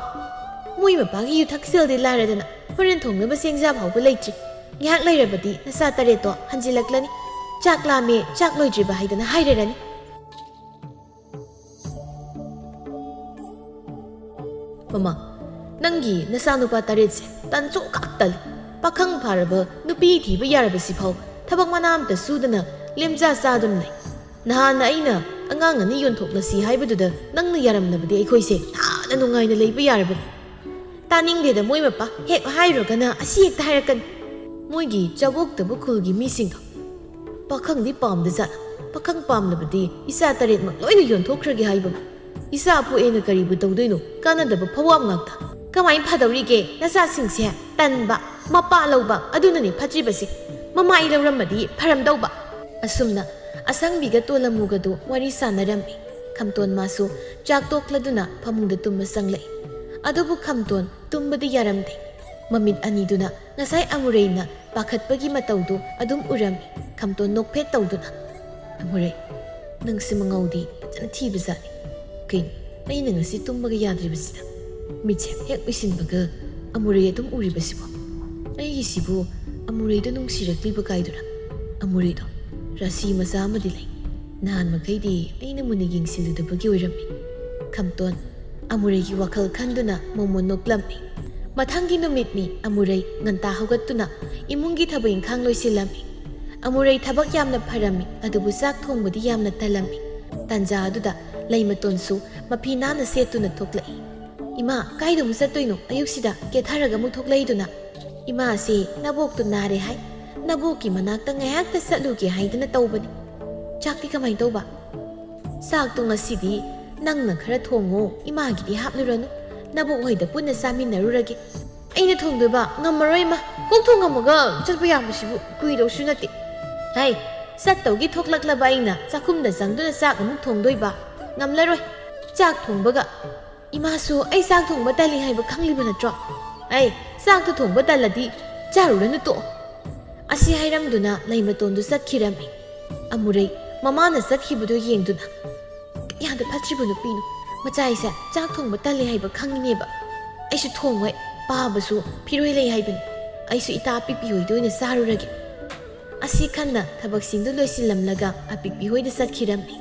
"ꯃꯣꯏ ꯃꯄꯥꯒꯤ ꯌꯨ ꯊꯛꯁꯦꯜꯗꯤ ꯂꯥꯏꯔꯗꯅ ꯍꯣꯔꯦꯟ ꯊꯣꯡꯅꯕ ꯆꯦꯡꯖꯥ ꯐꯥꯎꯕ ꯂꯩꯇ꯭ꯔꯤ꯫ ꯉꯥꯏꯍꯥꯛ ꯂꯩꯔꯕꯗꯤ ꯅꯆꯥ ꯇꯔꯦꯠꯇꯣ ꯍꯟꯖꯤꯜꯂꯛꯂꯅꯤ꯫ ꯆꯥꯛ ꯂꯥꯝꯃꯦ, ꯆꯥꯛ ꯂꯣꯏꯗ꯭ꯔꯤꯕ ꯍꯥꯏꯗꯅ ꯍꯥꯏꯔꯔꯅꯤ"꯫ "ꯃꯃꯥ, ꯅꯪꯒꯤ ꯅꯆꯥꯅꯨꯄꯥ ꯇꯔꯦꯠꯁꯦ ꯇꯟꯁꯨ ꯈꯥꯛ ꯇꯜꯂꯤ꯫ ꯄꯥꯈꯪ ꯐꯥꯔꯕ ꯅꯨꯄꯤ ꯊꯤꯕ ꯌꯥꯔꯕꯁꯤꯐꯥꯎ ꯊꯕꯛ ꯃꯅꯥ ꯑꯝꯇ ꯁꯨꯗꯅ ꯂꯦꯝꯖꯥ ꯆꯥꯗꯨꯅ ꯂꯩ꯫ ꯅꯍꯥꯟ ꯑꯩꯅ ꯑꯉꯥꯡ ꯑꯅꯤ ꯌꯣꯟꯊꯣꯛꯂꯁꯤ ꯍꯥꯏꯕꯗꯨꯗ ꯅꯪꯅ ꯌꯥꯔꯝꯂꯕꯗꯤ ꯑꯩꯈꯣꯏꯁꯦ ꯌꯥꯝꯅ ꯅꯨꯡꯉꯥꯏꯅ ꯂꯩꯕ ꯌꯥꯔꯕꯅꯤ"꯫ "ꯇꯥꯅꯤꯡꯗꯦꯗ, ꯃꯣꯏ ꯃꯄꯥ ꯍꯦꯛ ꯍꯥꯏꯔꯨꯔꯒꯅ ꯑꯁꯤ ꯍꯦꯛꯇ ꯍꯥꯏꯔꯛꯀꯅꯤ"꯫ "ꯃꯣꯏꯒꯤ ꯆꯥꯕꯣꯛꯇꯕ ꯈꯨꯜꯒꯤ ꯃꯤꯁꯤꯡꯗꯣ ꯄꯥꯈꯪꯗꯤ ꯄꯥꯝꯗꯖꯥꯠ꯫ ꯄꯥꯈꯪ ꯄꯥꯝꯂꯕꯗꯤ ꯏꯆꯥ ꯇꯔꯦꯠꯃꯛ ꯂꯣꯏꯅ ꯌꯣꯟꯊꯣꯛꯈ꯭ꯔꯒꯦ ꯍꯥꯏꯕ꯫ ꯏꯆꯥ ꯄꯣꯛꯑꯦꯅ ꯀꯔꯤꯕꯨ ꯇꯧꯗꯣꯏꯅꯣ? ꯀꯥꯟꯅꯗꯕ ꯐꯋꯥꯝ ꯉꯥꯛꯇ꯫ ꯀꯃꯥꯏꯅ ꯐꯗꯧꯔꯤꯒꯦ? ꯅꯆꯥꯁꯤꯡꯁꯦ ꯇꯟꯕ, ꯃꯄꯥ ꯂꯧꯕ, ꯑꯗꯨꯅꯅꯤ ꯐꯠꯇ꯭ꯔꯤꯕꯁꯦ꯫ ꯃꯃꯥ ꯑꯩ ꯂꯧꯔꯝꯃꯗꯤ ꯐꯔꯝꯗꯧꯕ"꯫ ꯑꯁꯨꯝꯅ ꯑꯁꯪꯕꯤꯒ ꯇꯣꯂꯝꯃꯨꯒꯗꯨ ꯋꯥꯔꯤ ꯁꯥꯟꯅꯔꯝꯃꯤ꯫ ꯈꯝꯇꯣꯟ ꯃꯥꯁꯨ ꯆꯥꯛ ꯇꯣꯛꯂꯗꯨꯅ ꯐꯃꯨꯡꯗ ꯇꯨꯝꯕ ꯆꯪꯂꯛꯏ꯫ ꯑꯗꯨꯕꯨ ꯈꯝꯇꯣꯟ ꯇꯨꯝꯕꯗꯤ ꯌꯥꯔꯝꯗꯦ꯫ ꯃꯃꯤꯠ ꯑꯅꯤꯗꯨꯅ ꯉꯁꯥꯏ ꯑꯃꯨꯔꯩꯅ ꯄꯥꯈꯠꯄꯒꯤ ꯃꯇꯧꯗꯨ ꯑꯗꯨꯝ ꯎꯔꯝꯃꯤ꯫ ꯈꯝꯇꯣꯟ ꯅꯣꯛꯐꯦꯠ ꯇꯧꯗꯨꯅ, "ꯑꯃꯨꯔꯩ, ꯅꯪꯁꯦ ꯃꯉꯥꯎꯗꯤ ꯐꯖꯅ ꯊꯤꯕꯖꯥꯠꯅꯤ꯫ ꯀꯩꯅꯣ, ꯑꯩꯅ ꯉꯁꯤ ꯇꯨꯝꯕꯒ ꯌꯥꯗ꯭ꯔꯤꯕꯁꯤꯗ?" ꯃꯤꯠꯁꯦ ꯍꯦꯛ ꯎꯏꯁꯤꯟꯕꯒ ꯑꯃꯨꯔꯩ ꯑꯗꯨꯝ ꯎꯔꯤꯕꯁꯤꯕꯣ? ꯑꯩꯒꯤꯁꯤꯕꯨ ꯑꯃꯨꯔꯩꯗꯣ ꯅꯨꯡꯁꯤꯔꯛꯂꯤꯕ ꯀꯥꯏꯗꯨꯔꯥ? ꯑꯃꯨꯔꯩꯗꯣ ꯔꯥꯁꯤ ꯃꯆꯥ ꯑꯃꯗꯤ ꯂꯩ꯫ ꯅꯍꯥꯟ ꯃꯈꯩꯗꯤ ꯑꯩꯅ ꯃꯨꯟꯅ ꯌꯦꯡꯁꯤꯜꯂꯨꯗꯕꯒꯤ ꯑꯣꯏꯔꯝꯃꯤ꯫ ꯈꯝꯇꯣꯟ ꯑꯃꯨꯔꯩꯒꯤ ꯋꯥꯈꯜ ꯈꯟꯗꯨꯅ ꯃꯣꯃꯣꯟ ꯅꯣꯛꯂꯝꯃꯤ꯫ ꯃꯊꯪꯒꯤ ꯅꯨꯃꯤꯠꯅꯤ꯫ ꯑꯃꯨꯔꯩ ꯉꯟꯇꯥ ꯍꯧꯒꯠꯇꯨꯅ ꯏꯃꯨꯡꯒꯤ ꯊꯕꯛ ꯏꯪꯈꯥꯡ ꯂꯣꯏꯁꯤꯜꯂꯝꯃꯤ꯫ ꯑꯃꯨꯔꯩ ꯊꯕꯛ ꯌꯥꯝꯅ ꯐꯔꯝꯃꯤ, ꯑꯗꯨꯕꯨ ꯆꯥꯛ ꯊꯣꯡꯕꯗꯤ ꯌꯥꯝꯅ ꯇꯜꯂꯝꯃꯤ꯫ ꯇꯥꯟꯖꯥ ꯑꯗꯨꯗ ꯂꯩꯃꯇꯣꯟꯁꯨ ꯃꯐꯤ ꯅꯥꯟꯅ ꯁꯦꯠꯇꯨꯅ ꯊꯣꯛꯂꯛꯏ꯫ "ꯏꯃꯥ, ꯀꯥꯏꯗ ꯑꯃꯨꯛ ꯆꯠꯇꯣꯏꯅꯣ ꯑꯌꯨꯛꯁꯤꯗ? ꯀꯦꯊꯔꯒ ꯑꯃꯨꯛ ꯊꯣꯛꯂꯛꯏꯗꯨꯅ?" "ꯏꯃꯥꯁꯤ ꯅꯕꯣꯛꯇꯨ ꯅꯥꯔꯦ ꯍꯥꯏ, ꯅꯕꯣꯛꯀꯤ ꯃꯅꯥꯛꯇ ꯉꯥꯏꯍꯥꯛꯇ ꯆꯠꯂꯨꯒꯦ ꯍꯥꯏꯗꯅ ꯇꯧꯕꯅꯤ꯫ ꯆꯥꯛꯇꯤ ꯀꯃꯥꯏꯅ ꯇꯧꯕ?" "ꯆꯥꯛꯇꯣ ꯉꯁꯤꯗꯤ ꯅꯪꯅ ꯈꯔ ꯊꯣꯡꯉꯣ, ꯏꯃꯥꯒꯤꯗꯤ ꯍꯥꯞꯂꯨꯔꯅꯨ, ꯅꯕꯣꯛ ꯍꯣꯏꯗ ꯄꯨꯟꯅ ꯆꯥꯃꯤꯟꯅꯔꯨꯔꯒꯦ꯫" "ꯑꯩꯅ ꯊꯣꯡꯗꯣꯏꯕ? ꯉꯝꯃꯔꯣꯏ ꯏꯃꯥ, ꯀꯣꯛ ꯊꯣꯡꯉꯝꯃꯒ ꯆꯠꯄ ꯌꯥꯕꯁꯤꯕꯨ ꯀꯨꯏꯗꯧꯁꯨ ꯅꯠꯇꯦ꯫" "ꯍꯩ, ꯆꯠꯇꯧꯒꯤ ꯊꯣꯛꯂꯛꯂꯕ ꯑꯩꯅ ꯆꯥꯛꯈꯨꯝꯗ ꯆꯪꯗꯨꯅ ꯆꯥꯛ ꯑꯃꯨꯛ ꯊꯣꯡꯗꯣꯏꯕ? ꯉꯝꯂꯔꯣꯏ ꯆꯥꯛ ꯊꯣꯡꯕꯒ꯫ ꯏꯃꯥꯁꯨ ꯑꯩ ꯆꯥꯛ ꯊꯣꯡꯕ ꯇꯜꯂꯤ ꯍꯥꯏꯕ ꯈꯪꯂꯤꯕ ꯅꯠꯇ꯭ꯔꯣ? ꯑꯩ ꯆꯥꯛꯇꯨ ꯊꯣꯡꯕ ꯇꯜꯂꯗꯤ ꯆꯥꯔꯨꯔꯅꯨ ꯇꯣꯛꯑꯣ꯫" ꯑꯁꯤ ꯍꯥꯏꯔꯝꯗꯨꯅ ꯂꯩꯃꯇꯣꯟꯗꯨ ꯆꯠꯈꯤꯔꯝꯃꯤ꯫ ꯑꯃꯨꯔꯩ ꯃꯃꯥꯅ ꯆꯠꯈꯤꯕꯗꯨ ꯌꯦꯡꯗꯨꯅ, "ꯀꯌꯥꯗ ꯐꯠꯇ꯭ꯔꯤꯕ ꯅꯨꯄꯤꯅꯣ, ꯃꯆꯥꯏꯁꯦ ꯆꯥꯛ ꯊꯣꯡꯕ ꯇꯜꯂꯤ ꯍꯥꯏꯕ ꯈꯪꯉꯤꯅꯦꯕ꯫ ꯑꯩꯁꯨ ꯊꯣꯡꯉꯣꯏ, ꯄꯥꯕꯁꯨ ꯐꯤꯔꯣꯏ ꯂꯩ ꯍꯥꯏꯕꯅꯤ꯫ ꯑꯩꯁꯨ ꯏꯇꯥ ꯑꯄꯤꯛꯄꯤ ꯍꯣꯏꯗ ꯑꯣꯏꯅ ꯆꯥꯔꯨꯔꯒꯦ꯫" ꯑꯁꯤ ꯈꯟꯅ ꯊꯕꯛꯁꯤꯡꯗꯨ ꯂꯣꯏꯁꯤꯜꯂꯝꯂꯒ ꯑꯄꯤꯛꯄꯤ ꯍꯣꯏꯗ ꯆꯠꯈꯤꯔꯝꯃꯤ꯫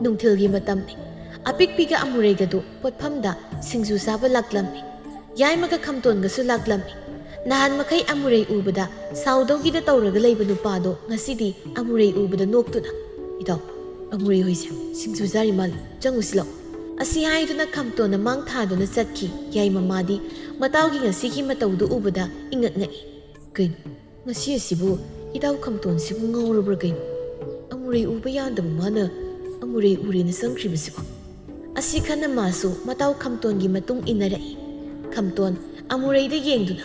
ꯅꯨꯡꯊꯤꯜꯒꯤ ꯃꯇꯝꯅꯤ꯫ ꯑꯄꯤꯛꯄꯤꯒ ꯑꯃꯨꯔꯩꯒꯗꯨ ꯄꯣꯠꯐꯝꯗ ꯁꯤꯡꯖꯨ ꯆꯥꯕ ꯂꯥꯛꯂꯝꯃꯤ꯫ ꯌꯥꯏꯃꯒ ꯈꯝꯇꯣꯟꯒꯁꯨ ꯂꯥꯛꯂꯝꯃꯤ꯫ ꯅꯍꯥꯟ ꯃꯈꯩ ꯑꯃꯨꯔꯩ ꯎꯕꯗ ꯁꯥꯎꯗꯧꯒꯤꯗ ꯇꯧꯔꯒ ꯂꯩꯕ ꯅꯨꯄꯥꯗꯣ ꯉꯁꯤꯗꯤ ꯑꯃꯨꯔꯩ ꯎꯕꯗ ꯅꯣꯛꯇꯨꯅ, "ꯏꯇꯥꯎ, ꯑꯃꯨꯔꯩ ꯍꯣꯏꯁꯦ ꯁꯤꯡꯖꯨ ꯆꯥꯔꯤ ꯃꯥꯜꯂꯤ, ꯆꯪꯉꯨꯁꯤ ꯂꯥꯎ꯫" ꯑꯁꯤ ꯍꯥꯏꯗꯨꯅ ꯈꯝꯇꯣꯟꯅ ꯃꯥꯡ ꯊꯥꯗꯨꯅ ꯆꯠꯈꯤ꯫ ꯌꯥꯏꯃ ꯃꯥꯗꯤ ꯃꯇꯥꯎꯒꯤ ꯉꯁꯤꯒꯤ ꯃꯇꯧꯗꯨ ꯎꯕꯗ ꯏꯉꯛ ꯉꯛꯏ꯫ "ꯀꯩꯅꯣ, ꯉꯁꯤ ꯑꯁꯤꯕꯨ ꯏꯇꯥꯎ ꯈꯝꯇꯣꯟꯁꯤꯕꯨ ꯉꯥꯎꯔꯕ꯭ꯔꯥ ꯀꯩꯅꯣ? ꯑꯃꯨꯔꯩ ꯎꯕ ꯌꯥꯗꯕ ꯃꯥꯅ ꯑꯃꯨꯔꯩ ꯎꯔꯦꯅ ꯆꯪꯈ꯭ꯔꯤꯕꯁꯤꯕꯣ?" ꯑꯁꯤ ꯈꯟꯅ ꯃꯥꯁꯨ ꯃꯇꯥꯎ ꯈꯝꯇꯣꯟꯒꯤ ꯃꯇꯨꯡ ꯏꯟꯅꯔꯛꯏ꯫ ꯈꯝꯇꯣꯟ ꯑꯃꯨꯔꯩꯗ ꯌꯦꯡꯗꯨꯅ,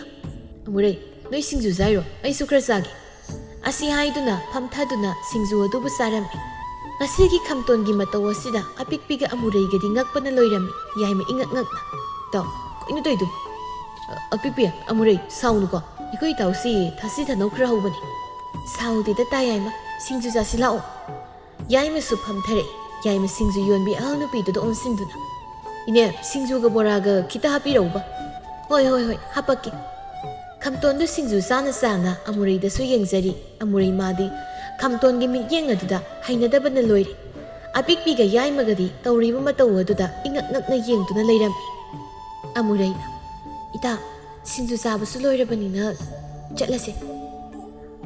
"ꯑꯃꯨꯔꯩ, ꯅꯣꯏ ꯁꯤꯡꯖꯨ ꯆꯥꯏꯔꯣ? ꯑꯩꯁꯨ ꯈꯔ ꯆꯥꯒꯦ꯫" ꯑꯁꯤ ꯍꯥꯏꯗꯨꯅ ꯐꯝꯊꯗꯨꯅ ꯁꯤꯡꯖꯨ ꯑꯗꯨꯕꯨ ꯆꯥꯔꯝꯃꯤ꯫ ꯉꯁꯤꯒꯤ ꯈꯝꯇꯣꯟꯒꯤ ꯃꯇꯧ ꯑꯁꯤꯗ ꯑꯄꯤꯛꯄꯤꯒ ꯑꯃꯨꯔꯩꯒꯗꯤ ꯉꯛꯄꯅ ꯂꯣꯏꯔꯝꯃꯤ꯫ ꯌꯥꯏꯃ ꯏꯉꯛ ꯉꯛꯅ, "ꯏꯇꯥꯎ, ꯀꯩꯅꯣ ꯇꯧꯔꯤꯗꯨꯕꯨ?" "ꯑ, ꯑꯄꯤꯛꯄꯤ, ꯑꯃꯨꯔꯩ, ꯁꯥꯎꯅꯨꯀꯣ꯫ ꯑꯩꯈꯣꯏ ꯏꯇꯥꯎꯁꯤ ꯊꯥꯁꯤ ꯊꯥꯅꯧ ꯈꯔ ꯍꯧꯕꯅꯤ꯫" "ꯁꯥꯎꯗꯦꯗ ꯇꯥ ꯌꯥꯏꯃ, ꯁꯤꯡꯖꯨ ꯆꯥꯁꯤ ꯂꯥꯛꯑꯣ꯫" ꯌꯥꯏꯃꯁꯨ ꯐꯝꯊꯔꯛꯏ꯫ ꯌꯥꯏꯃ ꯁꯤꯡꯖꯨ ꯌꯣꯟꯕꯤ ꯑꯍꯜ ꯅꯨꯄꯤꯗꯨꯗ ꯑꯣꯟꯁꯤꯟꯗꯨꯅ, "ꯏꯅꯦ, ꯁꯤꯡꯖꯨꯒ ꯕꯣꯔꯥꯒ ꯈꯤꯇ ꯍꯥꯞꯄꯤꯔꯛꯎꯕ꯫" "ꯍꯣꯏ, ꯍꯣꯏ, ꯍꯣꯏ, ꯍꯥꯄꯛꯀꯦ꯫" ꯈꯝꯇꯣꯟꯗꯨ ꯁꯤꯡꯖꯨ ꯆꯥꯅ ꯆꯥꯅ ꯑꯃꯨꯔꯩꯗꯁꯨ ꯌꯦꯡꯖꯔꯤ꯫ ꯑꯃꯨꯔꯩ ꯃꯥꯗꯤ ꯈꯝꯇꯣꯟꯒꯤ ꯃꯤꯠꯌꯦꯡ ꯑꯗꯨꯗ ꯍꯩꯅꯗꯕꯅ ꯂꯣꯏꯔꯤ꯫ ꯑꯄꯤꯛꯄꯤꯒ ꯌꯥꯏꯃꯒꯗꯤ ꯇꯧꯔꯤꯕ ꯃꯇꯧ ꯑꯗꯨꯗ ꯏꯉꯛ ꯉꯛꯅ ꯌꯦꯡꯗꯨꯅ ꯂꯩꯔꯝꯃꯤ꯫ ꯑꯃꯨꯔꯩꯅ, "ꯏꯇꯥ, ꯁꯤꯡꯖꯨ ꯆꯥꯕꯁꯨ ꯂꯣꯏꯔꯕꯅꯤꯅ ꯆꯠꯂꯁꯦ꯫"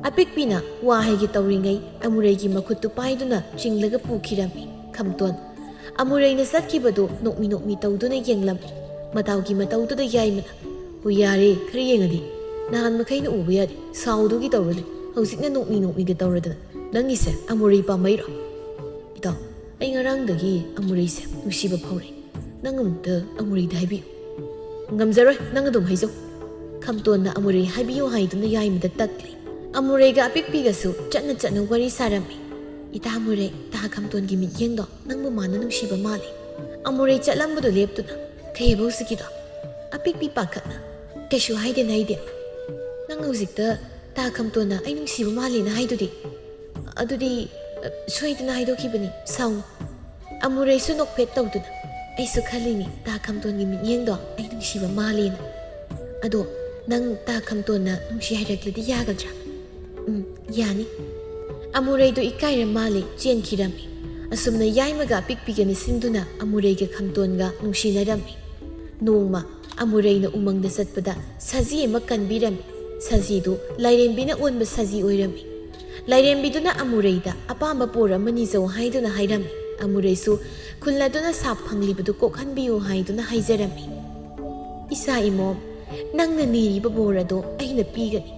ꯑꯄꯤꯛꯄꯤꯅ ꯋꯥ ꯍꯥꯏꯒꯦ ꯇꯧꯔꯤꯉꯩ ꯑꯃꯨꯔꯩꯒꯤ ꯃꯈꯨꯠꯇꯨ ꯄꯥꯏꯗꯨꯅ ꯆꯤꯡꯂꯒ ꯄꯨꯈꯤꯔꯝꯃꯤ꯫ ꯈꯝꯇꯣꯟ ꯑꯃꯨꯔꯩꯅ ꯆꯠꯈꯤꯕꯗꯨ ꯅꯣꯛꯃꯤ ꯅꯣꯛꯃꯤ ꯇꯧꯗꯨꯅ ꯌꯦꯡꯂꯝꯃꯤ꯫ ꯃꯇꯥꯎꯒꯤ ꯃꯇꯧꯗꯨꯗ ꯌꯥꯏꯃꯅ, "ꯍꯣꯏ, ꯌꯥꯔꯦ, ꯈꯔ ꯌꯦꯡꯉꯗꯤ꯫ ꯅꯍꯥꯟ ꯃꯈꯩꯅ ꯎꯕ ꯌꯥꯗꯦ, ꯁꯥꯎꯗꯨꯒꯤ ꯇꯧꯔ ꯂꯩ꯫ ꯍꯧꯖꯤꯛꯅ ꯅꯣꯛꯃꯤ ꯅꯣꯛꯃꯤꯒ ꯇꯧꯔꯗꯅ꯫ ꯅꯪꯒꯤꯁꯦ ꯑꯃꯨꯔꯩ ꯄꯥꯝꯕꯩꯔꯣ?" "ꯏꯇꯥꯎ, ꯑꯩ ꯉꯔꯥꯡꯗꯒꯤ ꯑꯃꯨꯔꯩꯁꯦ ꯅꯨꯡꯁꯤꯕ ꯐꯥꯎꯔꯛꯏ꯫ ꯅꯪ ꯑꯃꯨꯛꯇ ꯑꯃꯨꯔꯩꯗ ꯍꯥꯏꯕꯤꯌꯨ꯫" "ꯉꯝꯖꯔꯣꯏ, ꯅꯪ ꯑꯗꯨꯝ ꯍꯥꯏꯖꯧ꯫" ꯈꯝꯇꯣꯟꯅ ꯑꯃꯨꯔꯩ ꯍꯥꯏꯕꯤꯌꯨ ꯍꯥꯏꯗꯨꯅ ꯌꯥꯏꯃꯗ ꯇꯛꯂꯤ꯫ ꯑꯃꯨꯔꯩꯒ ꯑꯄꯤꯛꯄꯤꯒꯁꯨ ꯆꯠꯅ ꯆꯠꯅ ꯋꯥꯔꯤ ꯁꯥꯔꯝꯃꯤ꯫ "ꯏꯇꯥ ꯑꯃꯨꯔꯩ, ꯇꯥ ꯈꯝꯇꯣꯟꯒꯤ ꯃꯤꯠꯌꯦꯡꯗꯣ ꯅꯪꯕꯨ ꯃꯥꯅ ꯅꯨꯡꯁꯤꯕ ꯃꯥꯜꯂꯤ꯫" ꯑꯃꯨꯔꯩ ꯆꯠꯂꯝꯕꯗꯨ ꯂꯦꯞꯇꯨꯅ, "ꯀꯩ ꯍꯥꯏꯕ ꯍꯧꯖꯤꯛꯀꯤꯗꯣ?" ꯑꯄꯤꯛꯄꯤ ꯄꯥꯈꯠꯅ, "ꯀꯩꯁꯨ ꯍꯥꯏꯗꯦ ꯅꯥꯏꯗꯦ꯫ ꯅꯪ ꯍꯧꯖꯤꯛꯇ ꯇꯥ ꯈꯝꯇꯣꯟꯅ ꯑꯩ ꯅꯨꯡꯁꯤꯕ ꯃꯥꯜꯂꯦꯅ ꯍꯥꯏꯗꯨꯗꯤ?" "ꯑꯗꯨꯗꯤ, ꯑ, ꯁꯣꯏꯗꯅ ꯍꯥꯏꯗꯣꯛꯈꯤꯕꯅꯤ, ꯁꯥꯎꯅꯨ꯫" ꯑꯃꯨꯔꯩꯁꯨ ꯅꯣꯛꯐꯦꯠ ꯇꯧꯗꯨꯅ, "ꯑꯩꯁꯨ ꯈꯜꯂꯤꯅꯤ ꯇꯥ ꯈꯝꯇꯣꯟꯒꯤ ꯃꯤꯠꯌꯦꯡꯗꯣ ꯑꯩ ꯅꯨꯡꯁꯤꯕ ꯃꯥꯜꯂꯦꯅ꯫ ꯑꯗꯣ ꯅꯪ ꯇꯥ ꯈꯝꯇꯣꯟꯅ ꯅꯨꯡꯁꯤ ꯍꯥꯏꯔꯛꯂꯗꯤ ꯌꯥꯒꯗ꯭ꯔꯥ?" "ꯎꯝ, ꯌꯥꯅꯤ꯫" ꯑꯃꯨꯔꯩꯗꯨ ꯏꯀꯥꯏꯔ ꯃꯥꯜꯂꯦ ꯆꯦꯟꯈꯤꯔꯝꯃꯤ꯫ ꯑꯁꯨꯝꯅ ꯌꯥꯏꯃꯒ ꯑꯄꯤꯛꯄꯤꯒ ꯅꯤꯡꯁꯤꯡꯗꯨꯅ ꯑꯃꯨꯔꯩꯒ ꯈꯝꯇꯣꯟꯒ ꯅꯨꯡꯁꯤꯅꯔꯝꯃꯤ꯫ ꯅꯣꯡꯃ ꯑꯃꯨꯔꯩꯅ ꯎꯃꯪꯗ ꯆꯠꯄꯗ ꯁꯖꯤ ꯑꯃ ꯀꯟꯕꯤꯔꯝꯃꯤ꯫ ꯁꯖꯤꯗꯨ ꯂꯥꯏꯔꯦꯝꯕꯤꯅ ꯑꯣꯟꯕ ꯁꯖꯤ ꯑꯣꯏꯔꯝꯃꯤ꯫ ꯂꯥꯏꯔꯦꯝꯕꯤꯗꯨꯅ ꯑꯃꯨꯔꯩꯗ ꯑꯄꯥꯝꯕ ꯕꯣꯔ ꯑꯃ ꯅꯤꯖꯧ ꯍꯥꯏꯗꯨꯅ ꯍꯥꯏꯔꯝꯃꯤ꯫ ꯑꯃꯨꯔꯩꯁꯨ ꯈꯨꯜ ꯑꯗꯨꯅ ꯁꯥꯞ ꯐꯪꯂꯤꯕꯗꯨ ꯀꯣꯛꯍꯟꯕꯤꯌꯨ ꯍꯥꯏꯗꯨꯅ ꯍꯥꯏꯖꯔꯝꯃꯤ꯫ "ꯏꯆꯥ ꯏꯃꯣꯝ, ꯅꯪꯅ ꯅꯤꯔꯤꯕ ꯕꯣꯔ ꯑꯗꯣ ꯑꯩꯅ ꯄꯤꯒꯅꯤ꯫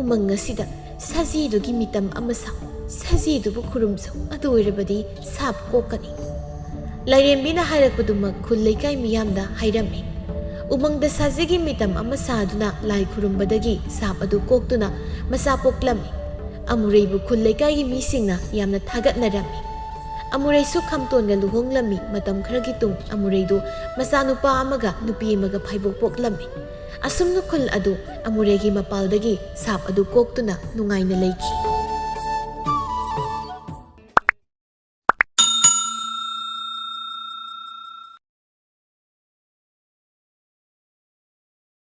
ꯎꯃꯪ ꯑꯁꯤꯗ ꯁꯖꯤꯗꯨꯒꯤ ꯃꯤꯇꯝ ꯑꯃ ꯁꯥꯎ, ꯁꯖꯤꯗꯨꯕꯨ ꯈꯨꯔꯨꯝꯖꯧ, ꯑꯗꯨ ꯑꯣꯏꯔꯕꯗꯤ ꯁꯥꯞ ꯀꯣꯛꯀꯅꯤ꯫" ꯂꯥꯏꯔꯦꯝꯕꯤꯅ ꯍꯥꯏꯔꯛꯄꯗꯨꯃꯛ ꯈꯨꯜ ꯂꯩꯀꯥꯏ ꯃꯤꯌꯥꯝꯗ ꯍꯥꯏꯔꯝꯃꯤ꯫ ꯎꯃꯪꯗ ꯁꯖꯤꯒꯤ ꯃꯤꯇꯝ ꯑꯃ ꯁꯥꯗꯨꯅ ꯂꯥꯏ ꯈꯨꯔꯨꯝꯕꯗꯒꯤ ꯁꯥꯞ ꯑꯗꯨ ꯀꯣꯛꯇꯨꯅ ꯃꯆꯥ ꯄꯣꯛꯂꯝꯃꯤ꯫ ꯑꯃꯨꯔꯩꯕꯨ ꯈꯨꯜ ꯂꯩꯀꯥꯏꯒꯤ ꯃꯤꯁꯤꯡꯅ ꯌꯥꯝꯅ ꯊꯥꯒꯠꯅꯔꯝꯃꯤ꯫ ꯑꯃꯨꯔꯩꯁꯨ ꯈꯝꯇꯣꯟꯒ ꯂꯨꯍꯣꯡꯂꯝꯃꯤ꯫ ꯃꯇꯝ ꯈꯔꯒꯤ ꯇꯨꯡ ꯑꯃꯨꯔꯩꯗꯨ ꯃꯆꯥꯅꯨꯄꯥ ꯑꯃꯒ ꯅꯨꯄꯤ ꯑꯃꯒ ꯐꯥꯏꯕꯣꯛ ꯄꯣꯛꯂꯝꯃꯤ꯫ ꯑꯁꯨꯝꯅ ꯈꯨꯜ ꯑꯗꯨ ꯑꯃꯨꯔꯩꯒꯤ ꯃꯄꯥꯜꯗꯒꯤ ꯁꯥꯞ ꯑꯗꯨ ꯀꯣꯛꯇꯨꯅ ꯅꯨꯡꯉꯥꯏꯅ ꯂꯩꯈꯤ꯫